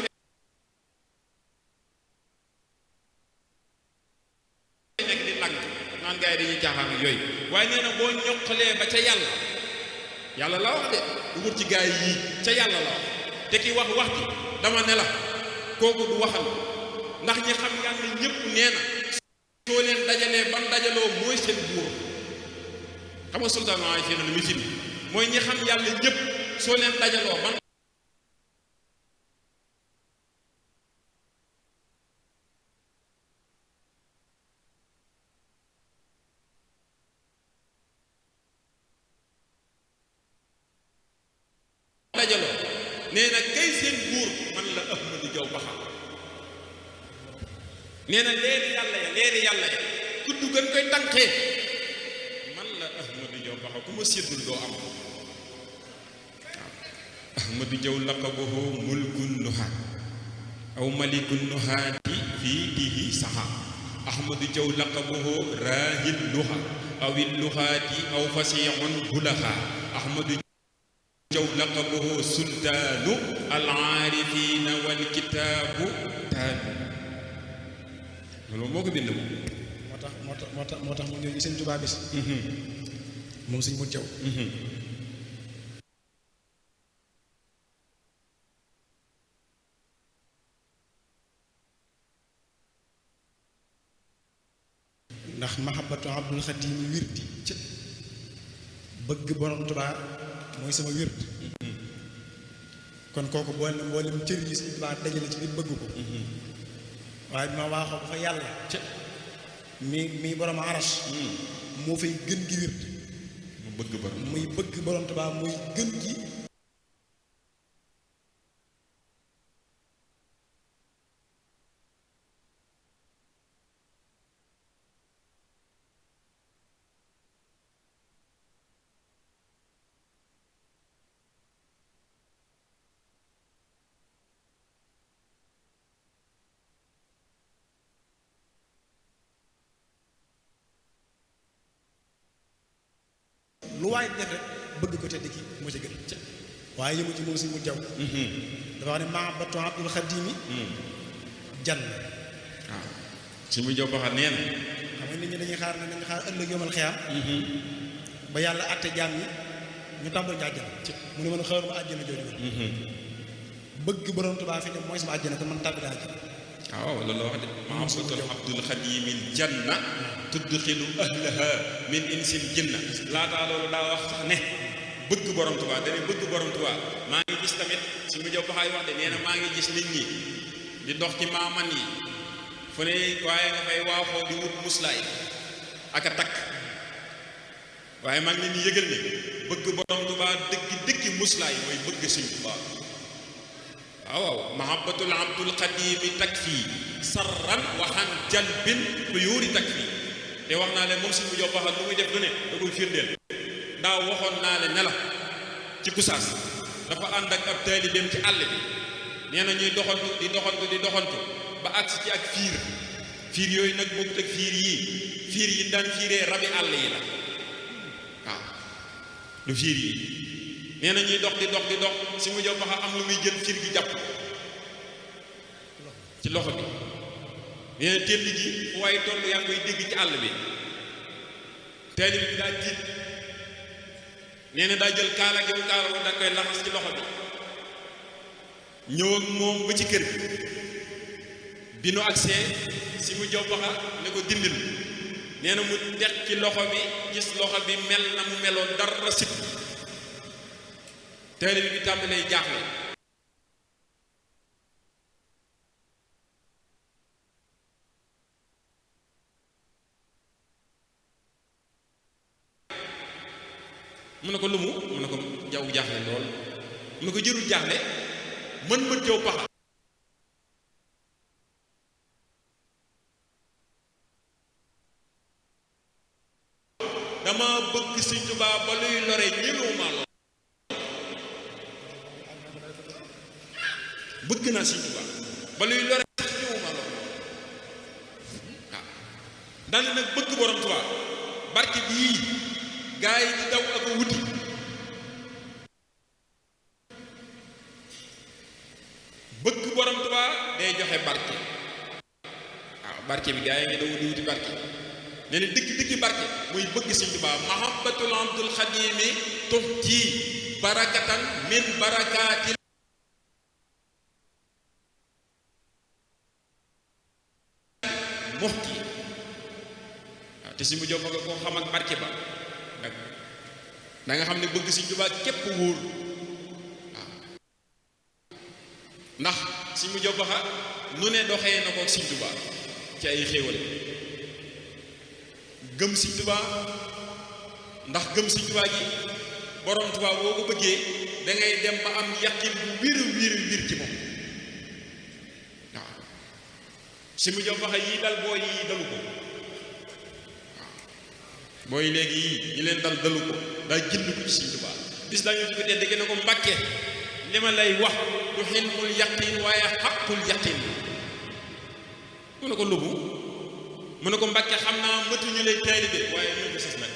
fay nekk di lànk naan gars yi dañuy caaxaan ak yooyu waaye nee na boo ñoqalee ba ca yàlla la wax de du wut ci gaay yii ca yàlla la wax te ki wax ji dama ne la kooku du waxal ndax ñi xam yàlla ñëpp nee na soo leen dajalee ban dajaloo mooy seen buur xam nga sultaan ay fii na lu mitin mooy ñi xam yàlla ñëpp soo leen dajaloo ban dajaloo nee na kay seen buur man la Ahmadou Diop Pakha nee na leeri yàlla ya kudd gën koy tànkee man la Ahmadou Diop Pakha ku ma séddul doo am waaw Ahmadou Diop laqabuhu mulkun nuhaat aw malikun nuhaati fii dihi saha Ahmadou Diop laqabuhu raahil luha awil luhaati aw fasihun bulaha Ahmadou Diop laqabuhu sultaanu al aarifiina wal kitaabu taanu loolu moo ko bind moom moo tax mu ñëw ci Sëñ Tuubaa bis moom Sëñ Modou Diaw ndax mahabbatu abdul xadim wirdi ca bëgg borom Tuubaa mooy sama wird kon kooku boole na mboolem cër yi Sëñ Tuubaa dajale ci biir bëgg ko waaye bi ma waaxoo ba fa yàlla ca mi borom aras moo fay gën gi wird mu bëgg borom muy bëgg borom Tuubaa muy gën gi lu waay def rek bëgg ko tedd ki moo ci gën waaye yëmu ci moom Sëñ Modou Diaw dafa wax ne mahabbatu abdul xadimi jann waaw si mu Diaw Pakha nee na xam nga nit ñi dañuy xaar ëllëg yomal xiyaam ba yàlla àtte jaam ñi ñu tàmbali ci àjjana mu ne man xaaruma àjjana jooju bëgg borom Tuubaa fi ne mooy sama àjjana kon man tàbbi daa àjjana waaw loolu la wax de mahabbatu abdul xadimil janna tudxilu ahlaha min insil jinna laataa loolu daa wax sax ne bëgg borom Tuubaa dañuy bëgg borom Tuubaa maa ngi gis tamit si mu Diaw Pakha wax de nee na maa ngi gis nit ñi di dox ci maaman yi fu ne waaye nga fay waaxoo di wut muslaay ak a takk waaye maa ngi leen di yëgal ne bëgg borom Tuubaa dëggi muslaay mooy bëgg Sëñ Tuubaa waaw mahabbatul abdul xadimi takfi sarran waxan jalbin xuyuuri takfi te wax naa leen moom Sëñ Modou Diaw Pakha lu muy def lu ne da koy firndeel daaw waxoon naa leen ne la ci Gossas dafa ànd ak ab taalibeem ci àll bi nee na ñuy doxantu ba agsi ci ak fiir yooyu nag bokkut ak fiir yi daan fiiree rabi àll yi la waaw du fiir yi nee na ñuy dox di dox di dox si mu jox baxa am lu muy jël fiir gi jàpp ci loxo bi nee na teel gi fu waaye toll yaa ngi koy dégg ci àll bi teel bi daa tiit nee na daa jël kaala gi mu kaala ko da koy laxas ci loxo bi ñëw ak moom ba ci kër bi nu agsee si mu jox baxa ne ko dindil nee na mu teg ci loxo bi gis loxo bi mel na mu meloon dara sit taalibe bi tàmbalee jaaxle mu ne ko lumu mu ne ko jaww jaaxle lool mu ne ko jërul jaaxle mën jow paxa dama bëgg Sëñ Tuubaa ba luy lore ñëwuma lool bëgg naa Sëñ Tuubaa ba luy lore ñëwuma lool waaw daal nag bëgg borom Tuubaa barke bii gaa yi di daw ak a wuti bëgg borom Tuubaa day joxe barke waaw barke bi gaa yi ngi daw di wuti barke nee na dëgg barke muy bëgg Sëñ Tuubaa mahabbatul abdul xadimi tuhti barakatan min barakaati muxti waaw te si mu jox nga koo xam ak barke ba nag da nga xam ne bëgg Sëñ Tuubaa képp wóor waaw ndax si mu jox baxa nu ne doxee na ko Sëñ Tuubaa ci ay xéewal gëm Sëñ Tuubaa ndax gëm Sëñ Tuubaa gi borom Tuubaa boo ko bëggee da ngay dem ba am yaqin bu wir ci moom waaw si mu jox baxa yii dal booy yi dalu ko waaw booy léegi yii ñi leen dalu ko daa jënd ko ci Sëñ Tuubaa bis dañoo ci ko tedd gi ne ko Mbàkke li ma lay wax du xilmul yaqin waaye xaqul yaqin mu ne ko lubu mu ne ko Mbàkke xam naa mëtuñu lay taalibe waaye ñoo ko sas nag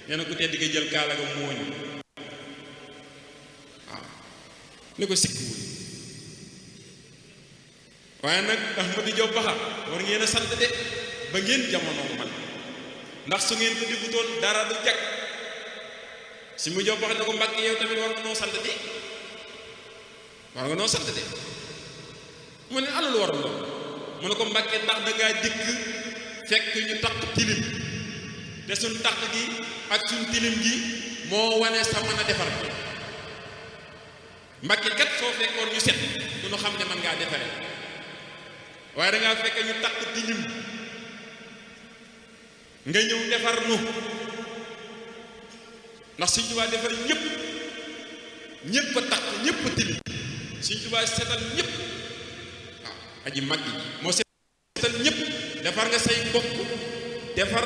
nee na ku tedd gi jël kaala ga mooñ waaw ne ko sikkiwul waaye nag Ahmadu Jóob Baxa war ngeen a sant de ba ngeen jamono man ndax su ngeen ko defutoon dara du jag si mu Jóob Baxa ne ko Mbàkke yow tamit war nga noo sant de war nga noo sant de mu ne alal war loolu mu ne ko Mbàkke ndax dangaa dikk fekk ñu taq tilim te suñ taq gi ak suñ tilim gi moo wane sa mën a defar Mbàkke kat soo fekkoon ñu set du ñu xam ne mën ngaa defare waaye dangaa fekk ñu taq tilim nga ñëw defar nu ndax Sëñ Tuubaa defar ñépp a taq ñépp a tilim Sëñ Tuubaa setal ñépp waaw aji mag gi moo setal ñépp defar nga say mbokk defar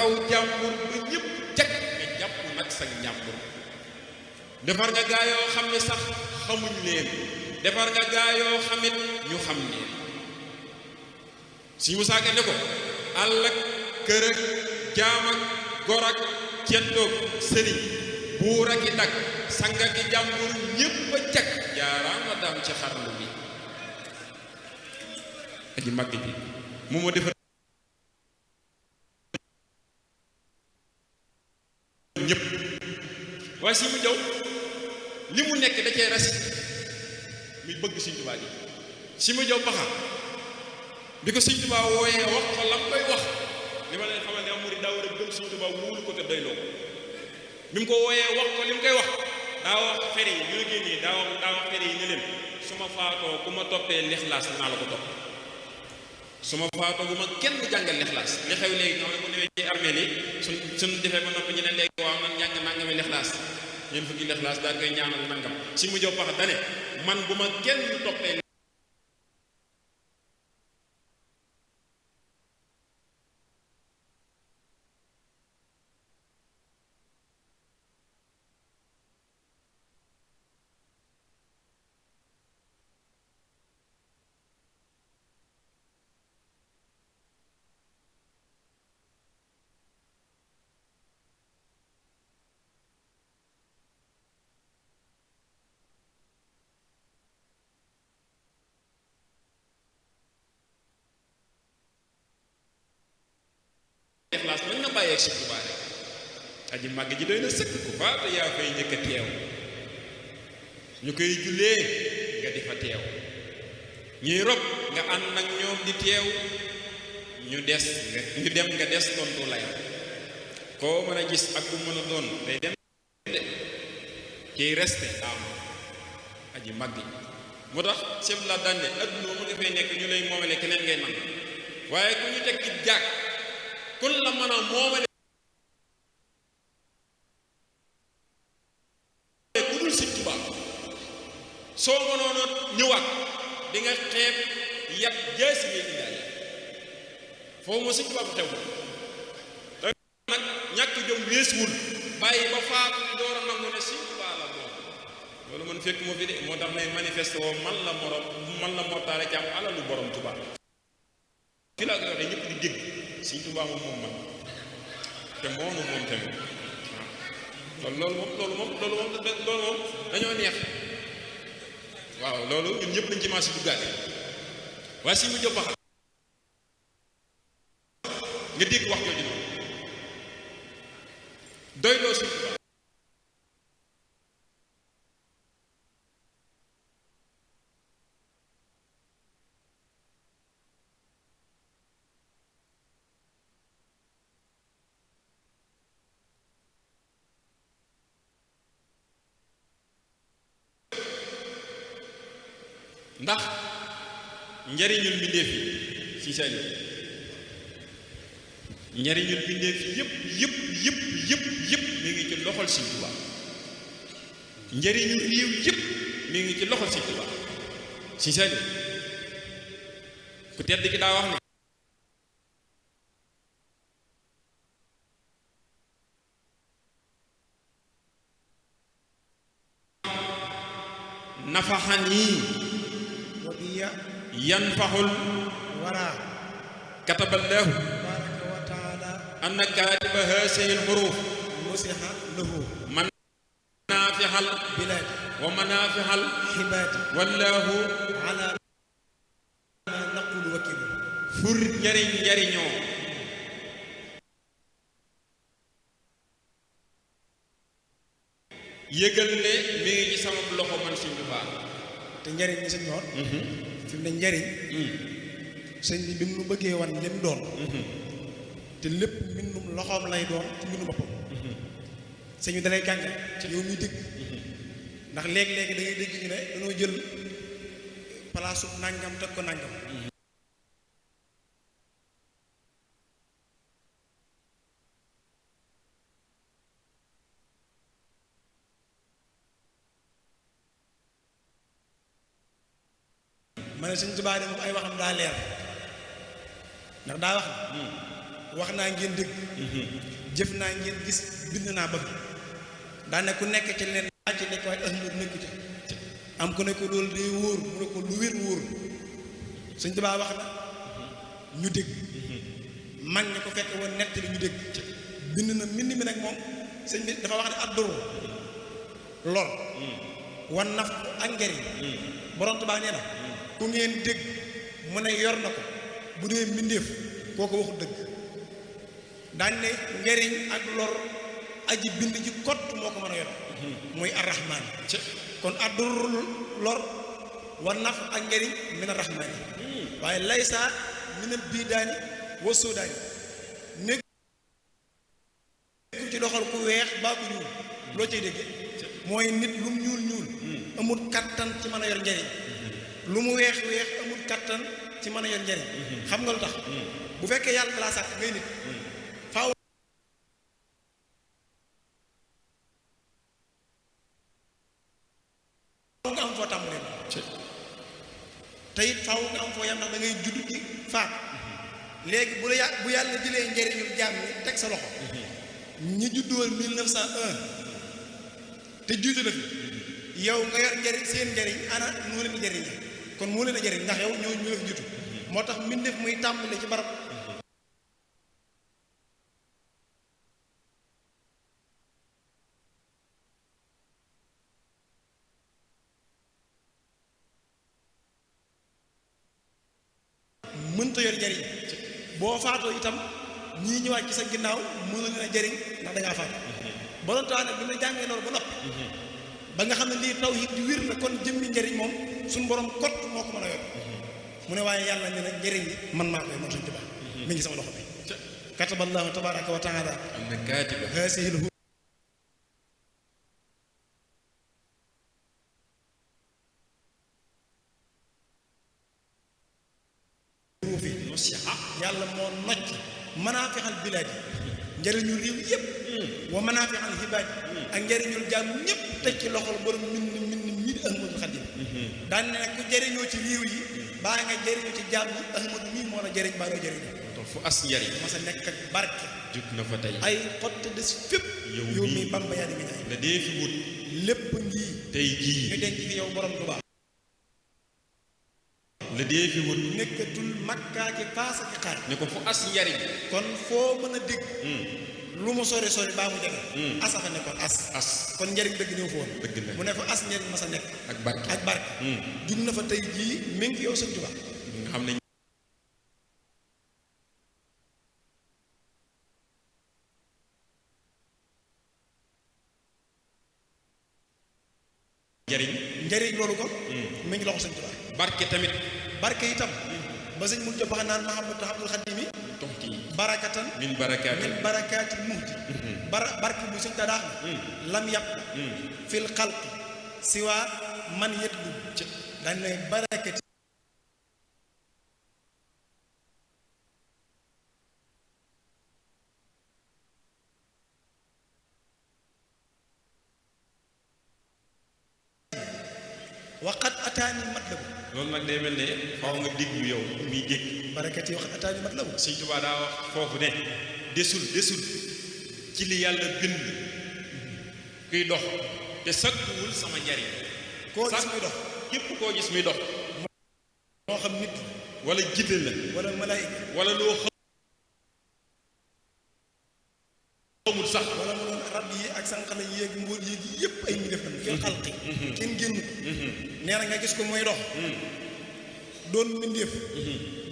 aw jàmbur ba ñépp jag nga jàpp nag sa njàmbur defar nga gaa yoo xam ne sax xamuñ leen defar nga gaa yoo xamit ñu xam leen Sëñ Musaa Ka ne ko àll ak kër ak jaam ak gor ak ceddoog sëriñ buur ak i dag sanga ki jàmbur ñépp a jag jaaraama daam ci xarnu bi aji màgg ji mu ma defar ñépp waaye si mu jaw li mu nekk da cee res muy bëgg Sëñ Tuubaa gi si mu jaw Baxa bi ko Sëñ Tuubaa wooyee wax ko lam koy wax li ma leen xamal ne murid daa war a gëm Sëñ Tuubaa wóolu ko te doyloo ko bi mu ko wooyee wax ko li mu koy wax daa wax fere yi ñoo génnee daa wax fere yi ne leen su ma faatoo ku ma toppee lixlaas naa la ko topp su ma faatoo bu ma kenn jàngal lixlaas li xew léegi nga xam ne bu newee ci armée li suñ defee ba noppi ñu ne léegi waaw nan njàng nangami lixlaas ñeen fukki lixlaas daal koy ñaanal nangam si mu jow paxa dane man bu ma kenn toppee Ixlaas nag na bàyyeeg Sëñ Tuubaa rek aji màgg ji doy na sëkk ku faatu yaa koy njëkk a teew ñu koy jullee nga di fa teew ñuy rob nga ànd ak ñoom di teew ñu dem nga des tontu lay koo mën a gis ak ku mën a doon day dem de kiy resté am aji màgg ji moo tax sëñ la daan ne adduna mu dafay nekk ñu lay moomale keneen ngay man waaye ku ñu teg ci jàkk kun la mën a moomale ku dul Sëñ Tuubaa soo mënoon a ñëwaat di nga xeeb yat jaasi ngay indaale foofu moo Sëñ Tuubaa ko xew nag ñàkk jom weesuwul bàyyi ba faat door a nangu ne Sëñ Tuubaa la moom loolu man fekk moo fi de moo tax may manifeste woo man la mortaale ci am alalu borom Tuubaa fi laa koy waxee ñëpp di dégg Sëñ Tuubaa moom man te moom tamit waaw loolu moom dañoo neex waaw loolu ñun ñëpp dañ ci maas duggaate waaye si mu jëpp baxal nga dégg wax jooju noonu doy loo Sëñ Tuubaa ndax njariñul mbindéef yi si seen njariñul mbindéef yi yëpp mi ngi ci loxol Sëñ Tuubaa njariñul réew yëpp mi ngi ci loxol Sëñ Tuubaa si seen ku tedd ki daa wax ne nafaxani yanfaxul wara kataballaahu tabaraka wa taala anna kaatiba haasihi l-xuruuf musiha lahu manaafixal bilaad wa manaafixal xibaati wallaahu ala ma naqulu wakil fur njariñoo yëgal ne mi ngi ci sama loxo man Sëñ Tuubaa te njariñ ñi sëñ noor fi mu ne njariñ sëñ bi mu nu bëggee wan lim doon te lépp mbindum loxoom lay doon ci mbindu boppam sëñ bi dalay gàngal yow muy dégg ndax léegi-léegi da ngay dégg ñu ne dañoo jël palaasu nàngam teg ko nàngam ma ne Sëñ Tuubaa de moom ay waxam daa leer ndax daa wax naa ngeen dégg jëf naa ngeen gis bind naa bëgg daa ne ku nekk ci leen daa ci nekk waaye ahmad nekku ci am ku ne ko loolu day wóor mu ne ko lu wér wóor Sëñ Tuubaa wax na ñu dégg mag ñi ko fekk woon nett li ñu dégg bind na mbind mi nag moom sëñ bi dafa wax ne adduru lor wan naf ak njariñ borom Tuubaa nee na ku ngeen dégg mu ne yor na ko bu dee mbindéef kooko waxu dëgg daañ ne njariñ ak lor aji bind ji kott moo ko mën a yor muy arrahmaan kon addurul lor wa naf ak njariñ min arrahmaani waaye laysa minal biidaani wa soodaani nekku ci doxal ku weex baa ku ñuul loo cay dégge mooy nit lu mu ñuul amul kattan ci mën a yor njariñ lu mu weex amul kattan ci mën a yor njariñ xam nga lu tax bu fekkee yàlla laa sàkk ngay nit faaw nga am foo tàmbalee te it faaw nga am foo yam ndax da ngay judd ci faat léegi bu yàlla jëlee njariñul jaam ñi teg sa loxo ñi judduwoon 1901 te juutu na fi yow nga yor njariñ seen njariñ ana moo leen njariñ kon moo leen a jariñ ndax yow ñoo fi jutu moo tax mbindeef muy tàmbale ci barab mënta yor njariñ boo faatoo itam ñii ñëwaat ci sa ginnaaw mënu leen a jëriñ ndax da ngaa faatu borom Tuubaa nag bi ma jàngee loolu ba noppi ba nga xam ne lii tawhiid di wir la kon jëmmi njëriñ moom suñu borom kot moo ko mën a yor mu ne waaye yàlla ne nag njëriñ li man maa koy man Sëñ Tuubaa mi ngi sama loxo bi kataballahu tabaraka wa taala am na kaatiba haasihil huruufi yàlla moo nocc manaafixal bilaad yi njëriñu réew yëpp wa manaafixal xibaad ak njëriñul jaam ñëpp teg ci loxol borom min Ahmadul Xadim daan ne nag ku jëriñoo ci réew yi baa nga jëriñoo ci jaam ñi Ahmadu mii moo la jëriñ baa nga jëriñoo fu as njariñ ma sa nekk ak barke jug na fa tey ay xotte des fépp yow mii Bamba yaa di mi la dee fi wut lépp ngi tey jii ñu denc fi yow borom Tuubaa la dee fi wut nekkatul makkaa ki paasa ki xaar ne ko fu as njariñ kon foo mën a dégg lu mu sori sori baa mu jege asafa ne kon as kon njariñ dëgg ñëw fa woon dëgg la mu ne fa as njariñ ma sa nekk ak barke ak barke jug na fa tey jii mi ngi fi yow Sëñ Tuubaa nga xam ne njariñ loolu kon mi ngi loxo Sëñ Tuubaa barke tamit barke itam ba sëñ mul jox naan Mahamadu Abdul Xadim yi toxti barakatan min barakaati muhti barke bu Sëñ Tuubaa lam yàpp fil xalqi siwa man yetlu dañ ne barakati waqat ataani matlabu loolu nag day mel ne faaw nga déglu yow miy dégg barakat yi waqat ataani matlabu Sëñ Tuubaa daa wax foofu ne desul ci li yàlla bind kuy dox te sakkuwul sama njariñ koo gis muy dox képp koo gis muy dox moo xam nit wala jinne la wala malaayika wala loo xamul sax wala mu doon rab yi ak sànqale yéeg mbóot yéeg yëpp ay ñu def nañ fil xalqi kenn génn nee na nga gis ko muy dox doon mbindéef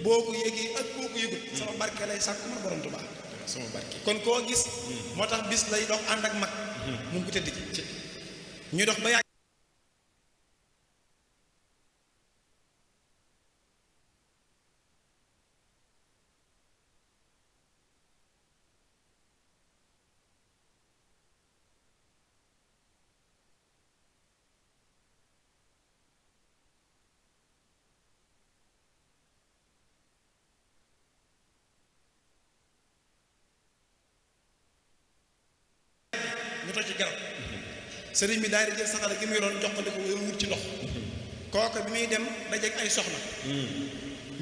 boo ko yéegi ak boo ko yégut sama barke lay sàkku ma borom Tuubaa sama barke kon koo gis moo tax bis lay dox ànd ak mag mu ngi ko tëdd ci ñu dox ba yàgg ñu toj ci garab sëriñ bi daal di jël saxala gi muy yoroon jox ko di ko wut ci ndox kooku bi muy dem dajeek ay soxna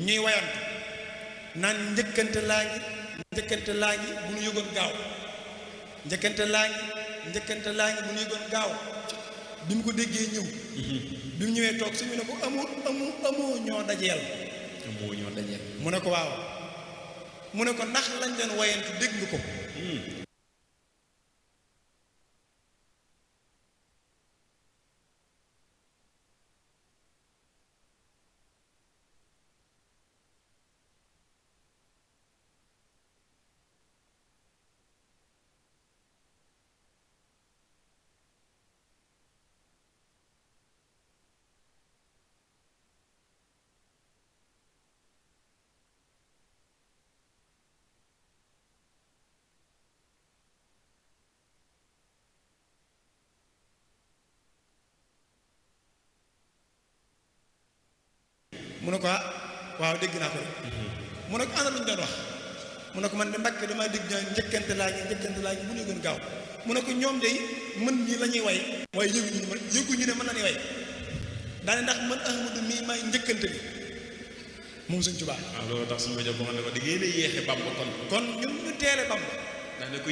ñuy wayantu naan njëkkante laa ngi bu ñu yëgoon gaaw njëkkante laa ngi bu ñu yëgoon gaaw bi mu ko déggee ñëw bi mu ñëwee toog su mu ne ko amoo ñoo dajeel mu ne ko waaw mu ne ko ndax lañ doon wayantu dégg nga ko mu ne ko waaw dégg naa ko mu ne ko ana luñ doon wax mu ne ko man de Mbàkke damaa dégg ñaa njëkkante laa ngi bu ñu gën gaaw mu ne ko ñoom de mën ñi la ñuy way waaye yëguñu ne mën na ni way daane ndax man Ahmadu mii maay njëkkante bi moom Sëñ Tuubaa waaw loolu tax suñu ma jox ne ko da ngeen a yéexe Bamba kon ñun ñu teele Bamba daane ko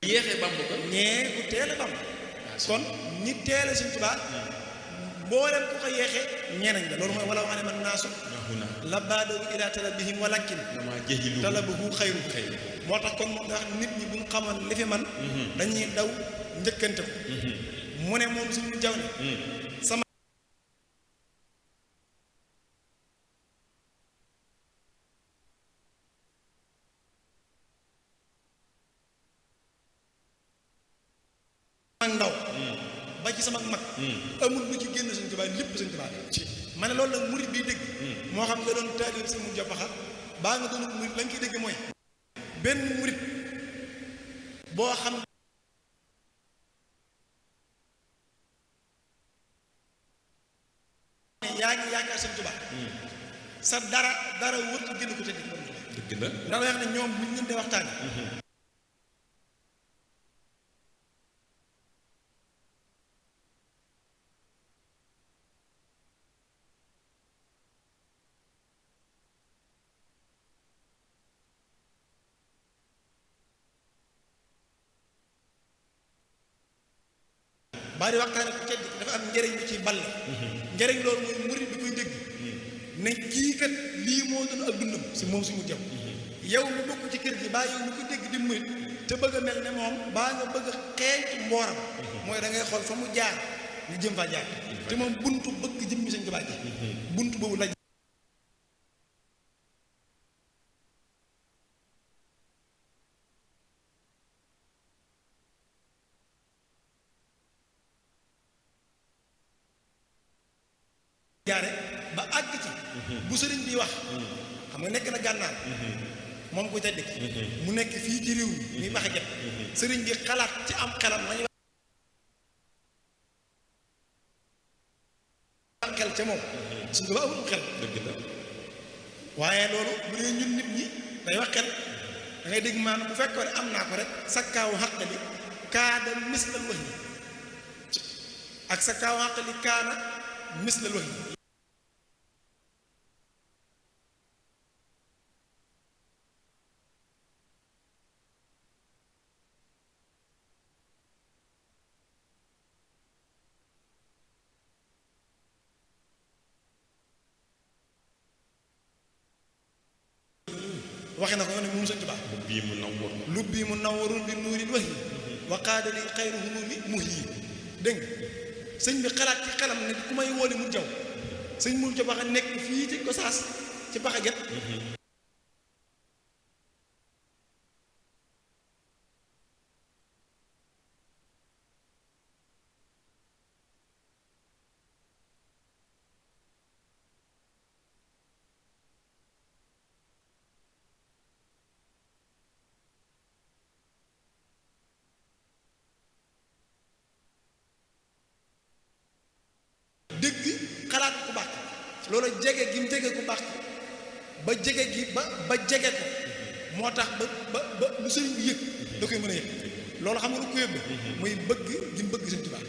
yéexe Bamba kon ñee ku teele Bamba kon ñi teele Sëñ Tuubaa mboolem ku ko yeexee ñeenañ la loolu mooy wala wax ne man naasu la baadoo ila talabihim walakin talabuhu xayru moo tax kon moom nga wax nit ñi bu ñu xamoon li fi man dañuy daw njëkkante ko mu ne moom suñu jaw ne sama ndaw ba ci sama mag amul lu ci génn Sëñ Tuubaa lépp Sëñ Tuubaa ma ne loolu nag murit bi dégg moo xam nga doon taalib si mu joppaxa baa nga doon murit la nga koy dégg mooy benn murit boo xam ne yaa ngi yaakaar Sëñ Tuubaa sa dara wër ko génn ko te dëgg la ndax wax ne ñoom buñ leen di waxtaan bari waxtaane ku tedd dafa am njëriñ lu ciy balle njëriñ loolu mooy murid bi koy dégg ne kii kat lii moo doon ak dundam si moom si mu jëm yow mu bokk ci kër gi baa yow mu ko dégg di murid te bëgg a mel ne moom baa nga bëgg a xeeñ mbooram mooy da ngay xool fa mu jaar nga jëm fa jaar te moom buntu bëgg jëm mi Sëñ Tuubaa ji buntu boobu la jaare ba àgg ci bu sëriñ bi wax xam nga nekk na gànnaar moom koy tedd mu nekk fii ci réew mi muy baxe jot sëriñ bi xalaat ci am xelam lañu am xel ca moom suñ ko ba amul xel dëgg la waaye loolu bu dee ñun nit ñi day wax xel da ngay dégg maanaam bu fekkoon ne am naa ko rek sakkaawu xaqali kaada mislal wax yi ak sakkaawu xaqali kaana mislal wax yi waxe na ko yoon ne moom Sëñ Tuubaa lu bii mu nawwarul bi nuuril wax yi waqaada li xayru hunumi muhyi dégg nga sëñ bi xalaat ci xelam ne ku may woole mu jaw sëñ mu jaw baxa nekk fii ci Gosaas ci baxa get dégg xalaat ku baax loolu jege gi mu jege ku baax ba jege gi ba jege ko moo tax ba lu sëriñ bi yëg da koy mën a yëg loolu xam nga lu ko yëg muy bëgg gi mu bëgg Sëñ Tuubaa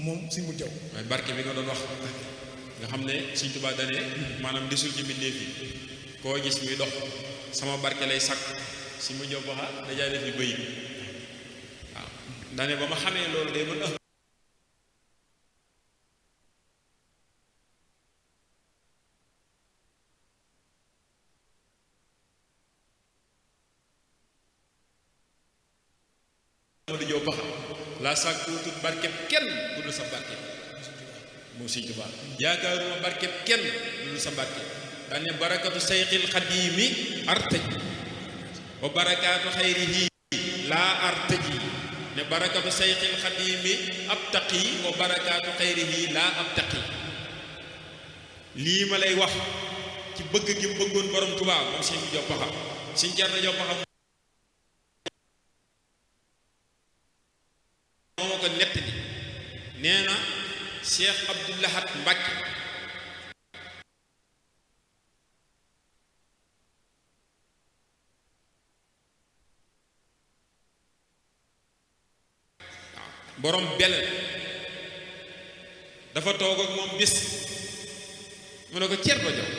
moom Sëñ mu jaw waaye barke bi nga doon wax nga xam ne Sëñ Tuubaa dane maanaam desul ci mbindéef yi koo gis muy dox sama barke lay sàkk si mu jaw baxa dajaa def yi bëy waaw dane ba ma xamee loolu day mën Modou Diop baxa laa sàkkuutut barkeb kenn bu dul sa barke moom Sëñ Tuubaa yaakaaruma barkeb kenn bu dul sa barke daane barakatu sayxil xadiimi artaj wa barakaatu xayrihi laa artaji ne barakatu sayxil xadiimi abtaqi wa barakaatu xayrihi laa abtaqi lii ma lay wax ci bëgg gi mu bëggoon borom Tuubaa moom Sëñ Diop baxa Sëñ Cerno Diop baxa moo ko nett bi nee na Cheikh Abdou Lahad Mbacke borom belal dafa toog ak moom bis mu ne ko Cerno Jaw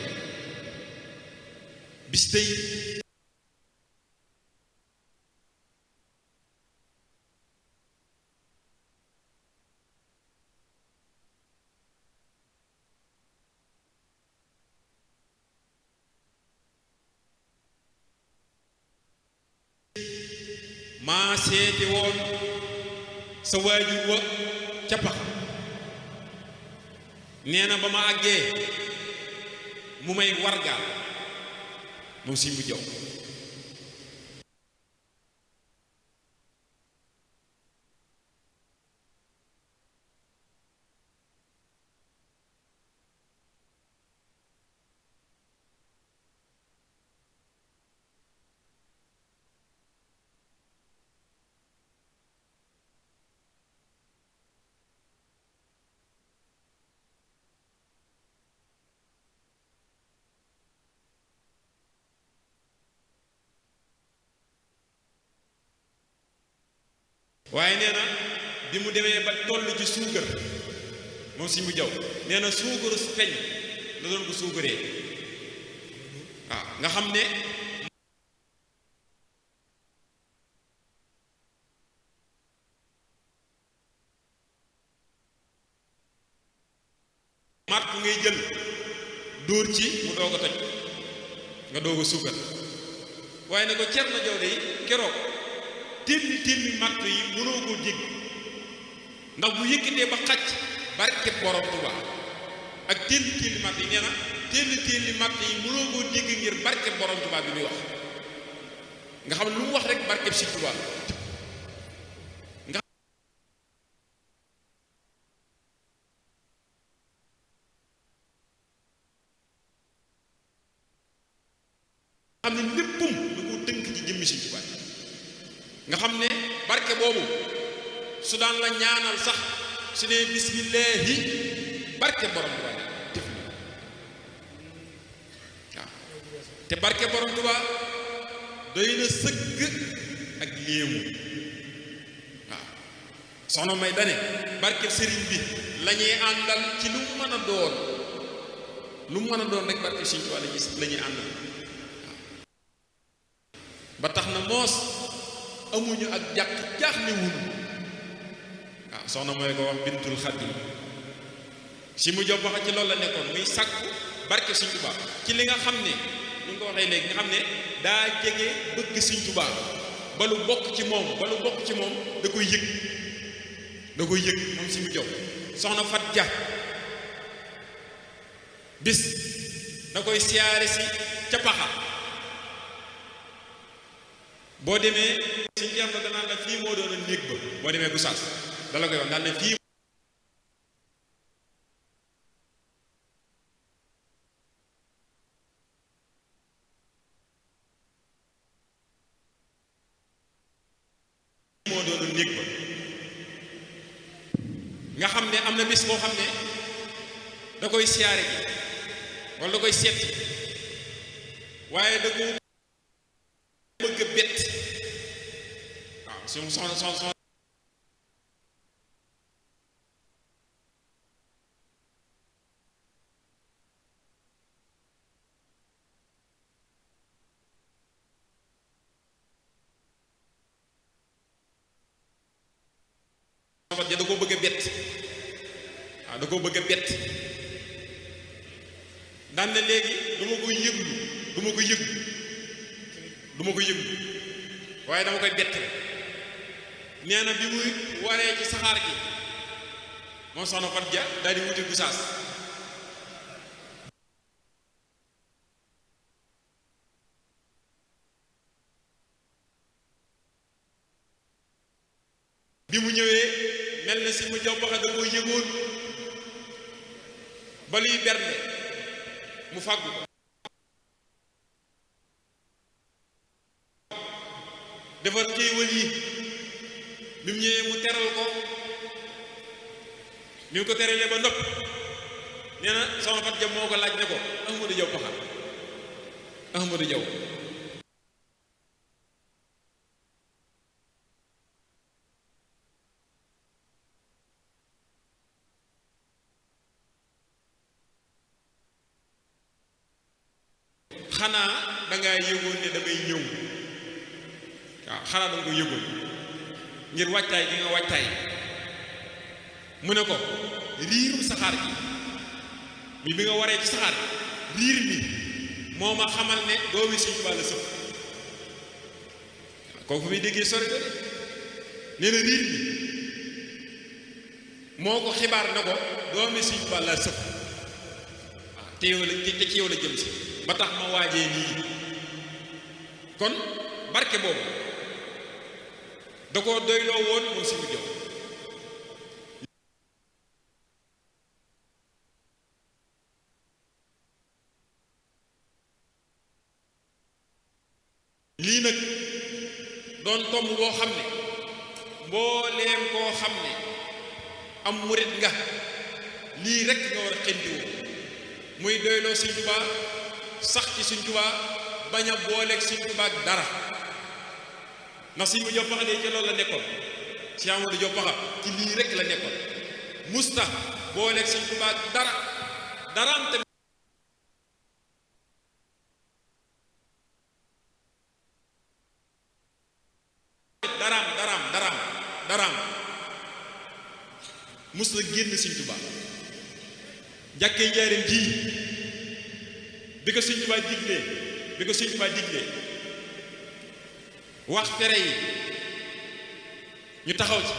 bis tey maa seeti woon sa waajur wa ca pax nee na ba ma àggee mu may wargaal moom si bu jaw waaye nee na bi mu demee ba toll ci suukar moom si mu jaw nee na suukaru peñ la doon ko suukaree waaw nga xam ne màtt ngay jël dóor ci mu doog a toj nga doog a suukar waaye ne ko cer na jaw de keroog téeméeri màtt yi mënoo koo dégg ndax bu yëkkatee ba xàcc barke borom Tuubaa ak téeméeri màtt yi nee na téeméeri màtt yi mënoo koo dégg ngir barke borom Tuubaa bi muy wax nga xam ne lu mu wax rek barke si Tuubaa nga xam ne léppum da koo tënk ci jëmmi si Tuubaa nga xam ne barke boobu su daan la ñaanal sax su ne bismillaahi barke borom Tuubaa def na waaw te barke borom Tuubaa doy na sëkk ak léemu waaw soxna may dane barke sëriñ bi la ñuy àndal ci lu mu mën a doon lu mu mën a doon rek barke sëriñ Tuubaa la ñuy àndal waaw ba tax na moos amuñu ak jàq jaaxle wuñu waaw soxna mooy ko wax bintul Xaadim si mu jox waxa ci loolu la nekkoon muy sàkku barke Sëñ Tuubaa ci li nga xam ne ñu ngi ko waxee léegi nga xam ne daa jege bëgg Sëñ Tuubaa ba lu bokk ci moom da koy yëg moom si mu jox soxna Fat Ja bis da koy siyaare si ca paxa boo demee si jeex na danaan la fii moo doon a néeg ba boo demee bu saas dala koy wax daal ne fii moo doon a néeg ba nga xam ne am na bis boo xam ne da koy siyaare ji wala da koy seeti waaye da ko bëgg a bett waaw soxna ja da koo bëgg a bett waaw da koo bëgg a bett daan na léegi du ma ko yëglu waaye dama koy bett nee na bi muy waree ci saxaar gi moom soxna Fat Ja daal di wuti Gusaas bi mu ñëwee mel na si mu jox baxa da koo yëgoon ba luy bernde mu fàggu defar xéewal yi bi mu ñëwee mu teral ko bi mu ko teralee ba nopp nee na sama Fat Ja moo ko laaj ne ko Ahmadou Diaw paxa Ahmadou Diaw xanaa dangaa yëgoon ne damay ñëw waaw xanaa danga ko yëgoon ngir waajtaay gi nga waajtaay mu ne ko riirum saxaar gi bi nga waree ci saxaar riir mi moo ma xamal ne doomi Sëñ Tuubaa la sëf kooku muy déggee sori ko de nee na riir mi moo ko xibaar na ko doomi Sëñ Tuubaa laa sëpp waaw te yow la te ci yow la jëm si ba tax ma waajee nii kon barke boobu da koo doyloo woon moom Sëñ Jóob lii nag doon tomb boo xam ne mbooleem koo xam ne am murit nga lii rek nga war a xendiwoo muy doyloo Sëñ Tuubaa sax ci Sëñ Tuubaa bañ a booleeg Sëñ Tuubaa ak dara ndax Sëñ Jóob Paxa de ci loolu la nekkoon si Amadou Jóob Paxa ci lii rek la nekkoon musta booleeg Sëñ Tuubaa ak dara am tamit daraam mus la génn Sëñ Tuubaa jàkkee njaareem ji bi ko Sëñ Tuubaa diglee wax tere yi ñu taxaw ci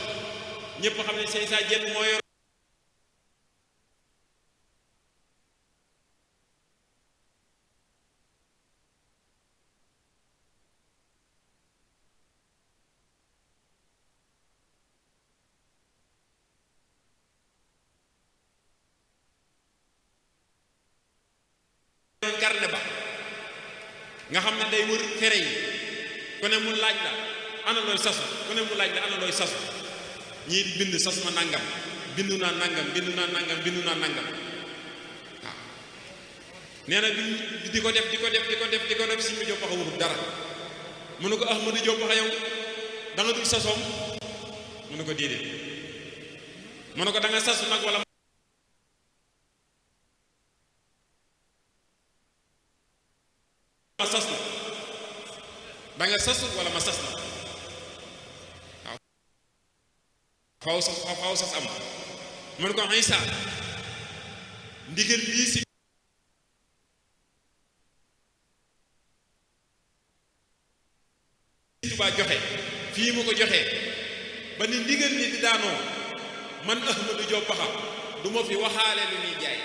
ñépp xam ne Sëñ Saa Jenn moo yor karne ba nga xam ne day wër fere yi ku ne mu laaj la ana looy sasu ku ne mu laaj la ana looy sasu ñii di bind sas ma nangam bindu naa nangam waaw nee na bi di ko def Sëñ Jóob Paxa waxut dara mu ne ko Ahmadu Jóob Paxa yow da nga dul sasoom mu ne ko déedéet mu ne ko da nga sasu nag wala ma sas la da nga sas wala ma sas la waaw faw sas am mu ne ko Isa ndigal lii si Tuubaa joxe fii mu ko joxee ba ni ndigal ni di daanoo man Ahmadu Jóob Paxa du ma fi waxaale lu ñuy jaay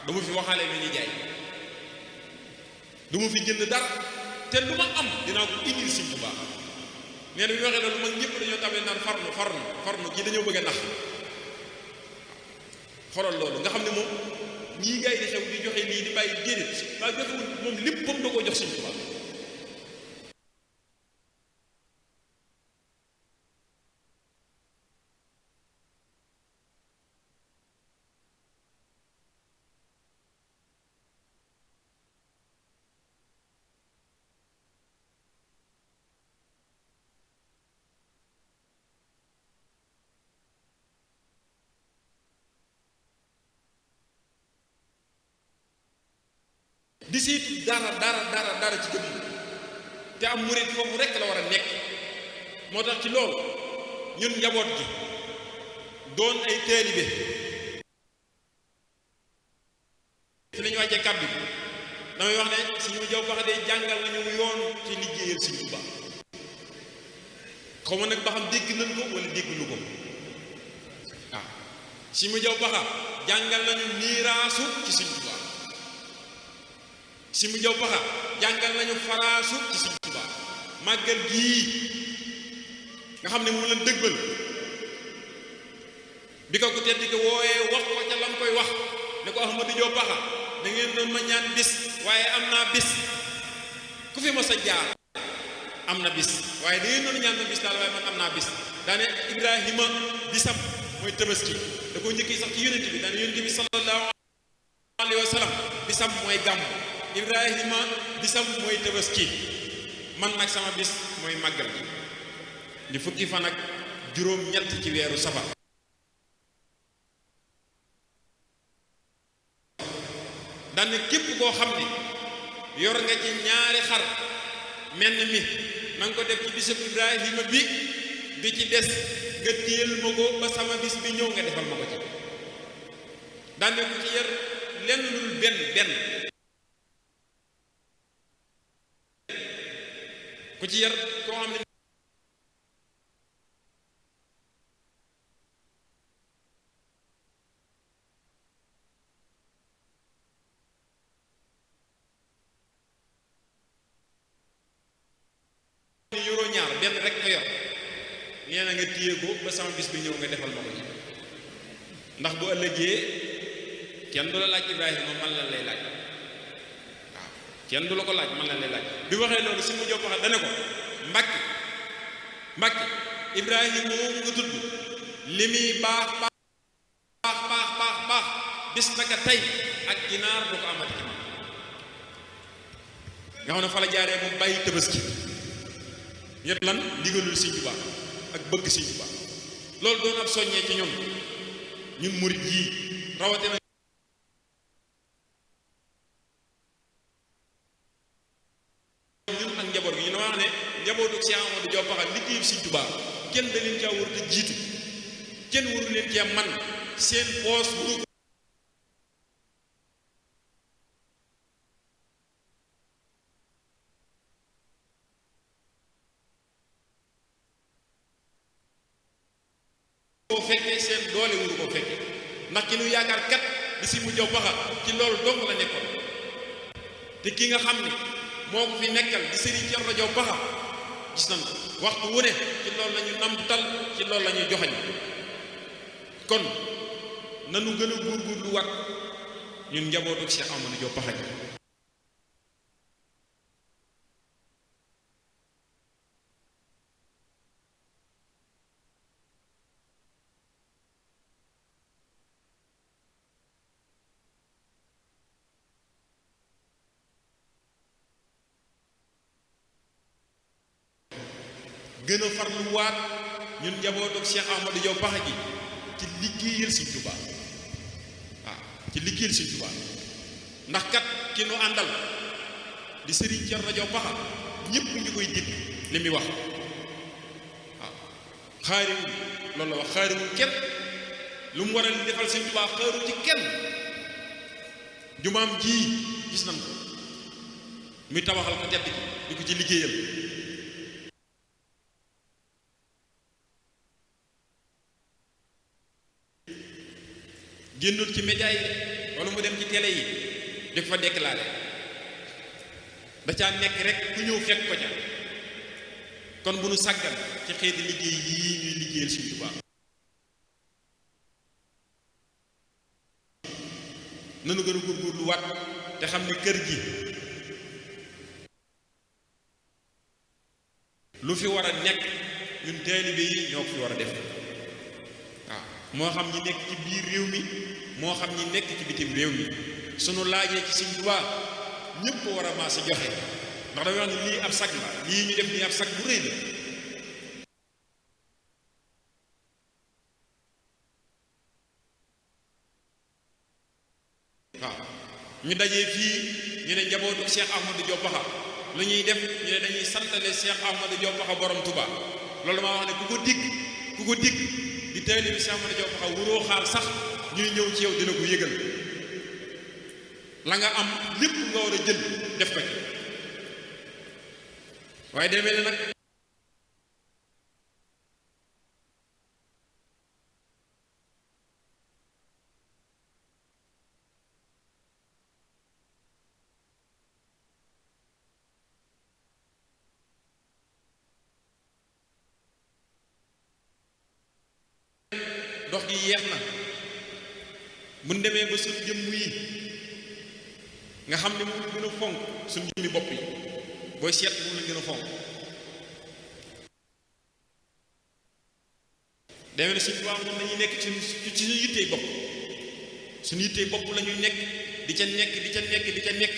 du ma fi waxaale lu ñuy jaay du ma fi jënd dara te lu ma am dinaa ko indil Sëñ Tuubaa nee na bi waxee loolu mag ñëpp dañoo tàmbalee naan farnu kii dañoo bëgg a nax xoolal loolu nga xam ne moom ñii gars yi di xew di joxe lii di bàyyi déedéet waa joxewul moom léppam da koo jox Sëñ Tuubaa di siitu dara ci gëm te am murit foofu rekk la war a nekk moo tax ci loolu ñun njaboot gi doon ay taalibe fi lañu wàccee kàddu bi damay wax ne Sëñ Jóob Paxa de jàngal nañu yoon ci liggéeyal Sëñ Tuubaa xaw ma nag ba xam dégg nañ ko wala dégguñu ko waaw Sëñ Jóob Paxa jàngal nañu niiraasu ci Sëñ Tuubaa Sëñ Jóob Paxa jàngal nañu faraasu ci Sëñ Tuubaa màggal gii nga xam ne mu leen dëgbal bi ko tedd ki wooyee wax ko ca lam koy wax ne ko Ahmadu Jóob Paxa da ngeen doon ma ñaan bis waaye am naa bis ku fi mos a jaar am na bis waaye da ngeen doon ñaan ma bis daal waaye man am naa bis daane Ibrahima bisam mooy tabaski da ko njëkki sax ci yonent bi daane yonent bi sallallahu alayhi wa sallam bisam mooy gàmm Ibrahima bisam mooy tabaski man nag sama bis mooy màggal di fukki fan ak juróom-ñett ci weeru safar daan ne képp koo xam ne yor nga ci ñaari xar menn mi na nga ko def ci bisub Ibrahima bi di ci des nga téyel ma ko ba sama bis bi ñëw nga defal ma ko ci daane ko ci yar lenn lul benn ku ci yar koo xam ne yoroo ñaar benn rek nga yor nee na nga téye ko ba sama bis bi ñëw nga defal ma ko ci ndax bu ëllëgee kenn du la laaj Ibrahima man la lay laaj waaw kenn du la ko laaj man la lay laaj bi waxee loolu si mu jox waxe dane ko Mbàkke Ibrahima moomu nga tudd li muy baax bis naka tey ak ginaar du ko amati ci man nga xam ne fa la jaaree moom bàyyi Tabaski yépp lan ndigalul Sëñ Tuubaa ak bëgg Sëñ Tuubaa loolu doon ab soññee ci ñun murit yii rawatina ñun ak njaboot gi ñu ne wax ne njabootu Cheikh Amadou Diop Paxa liggéeyu Sëñ Tuubaa kenn da leen caa war a jiitu kenn waru leen cee man seen poos wuru koo fekkee seen doole wuru koo fekkee ndax ki nu yaakaar kat di si mu jow Paxa ci loolu dong la nekkoon te ki nga xam ne moo ko fi nekkal di Serigne Thierno Diop Paxa gis nañ waxtu wu ne ci loolu la ñu namtal ci loolu la ñuy joxañ kon nanu gën a góorgóorlu wat ñun njabootu Cheikh Amadou Diop Paxa gën a farluwaat ñun njabootu Cheikh Ahmadou Diop Paxa gi ci liggéeyal Sëñ Tuubaa waaw ci liggéeyal Sëñ Tuubaa ndax kat ki nu àndal di Serigne Thierno Diop Paxa ñëpp ñu koy dégg li muy wax waaw xaariwul loolu la wax xaariwul kenn lu mu war a defal Sëñ Tuubaa xaaru ci kenn jumaam ji gis nañ ko muy tabaxal ko tedd gi di ko ci liggéeyal génnul ci média yi wala mu dem ci télé yi di ko fa déclaré da caa nekk rek ku ñëw fekk ko ca kon bu nu sàggal ci xeeti liggéey yii ñuy liggéeyal Sëñ Tuubaa nanu gën a góorgóorlu waat te xam ne kër gi lu fi war a nekk ñun taalibe yi ñoo ko fi war a def waaw moo xam ñi nekk ci biir réew mi moo xam ñi nekk ci bitim réew mi sunu laajee ci Sëñ Tuubaa ñëpp war a maase joxe ndax damay wax ne lii ab sag la lii ñu def nii ab sag bu rëy la waaw ñu dajee fii ñu ne njabootu Cheikh Ahmadou Diop Paxa lu ñuy def ñu ne dañuy santale Cheikh Ahmadou Diop Paxa borom Touba loolu maa wax ne ku ko digg di taalibe Cheikh Ahmadou Diop Paxa wuroo xaar sax ñuy ñëw ci yow dina ko yëgal la nga am lépp nga war a jël def ko ci waaye demee ne nag dox gi yeex na mun demee ba suñ jëmm yi nga xam ne moom la gën a fonk suñ jëmmi bopp yi booy seet moom la gën a fonk demee ne suñ tubaab moom lañuy nekk ci suñu yittey bopp suñu yittey bopp la ñuy nekk di ca nekk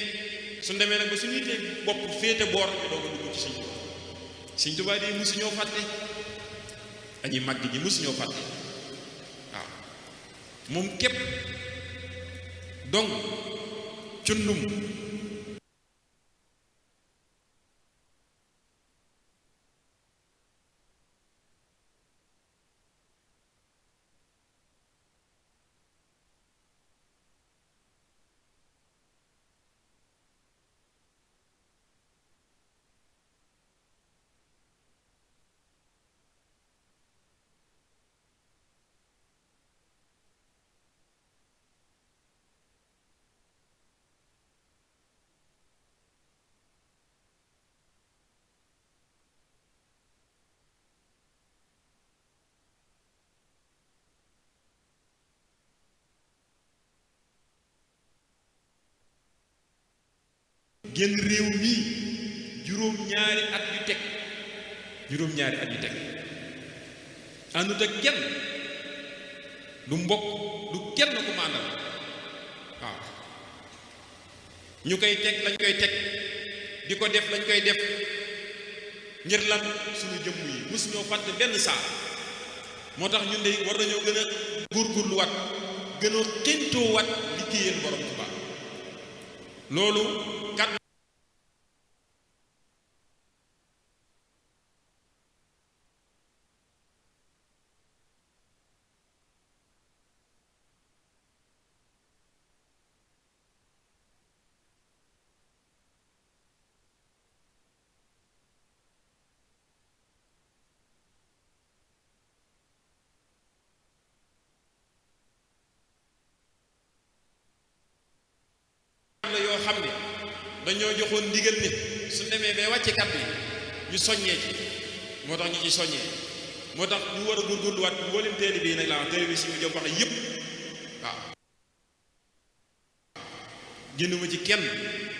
suñ demee nag ba suñu yittey bopp féete boor bi doo ko dugg ci suñ tubaab yi musu ñoo fàtte añuy màgg ji musu ñoo fàtte waaw moom képp donc cundum génn réew mii juróom-ñaari at yu teg àndut ak kenn du mbokk du kenn ku màndal waaw ñu koy teg lañ koy teg di ko def lañ koy def ngir lan suñu jëmm yi mosuñoo fàtte benn saa moo tax ñun de war nañoo gën a góorgóorluwaat gën a xéntoowaat liggéeyal borom Tuubaa loolu kat la yoo xam ne dañoo joxoon ndigal ne su demee bay wàcce kàddu yi ñu soññee ci moo tax ñu ci soññee moo tax ñu war a góorgóorluwaat mboolem téere bii nag laa wax téere bi si mu jom wax yëpp waaw génnuma ci kenn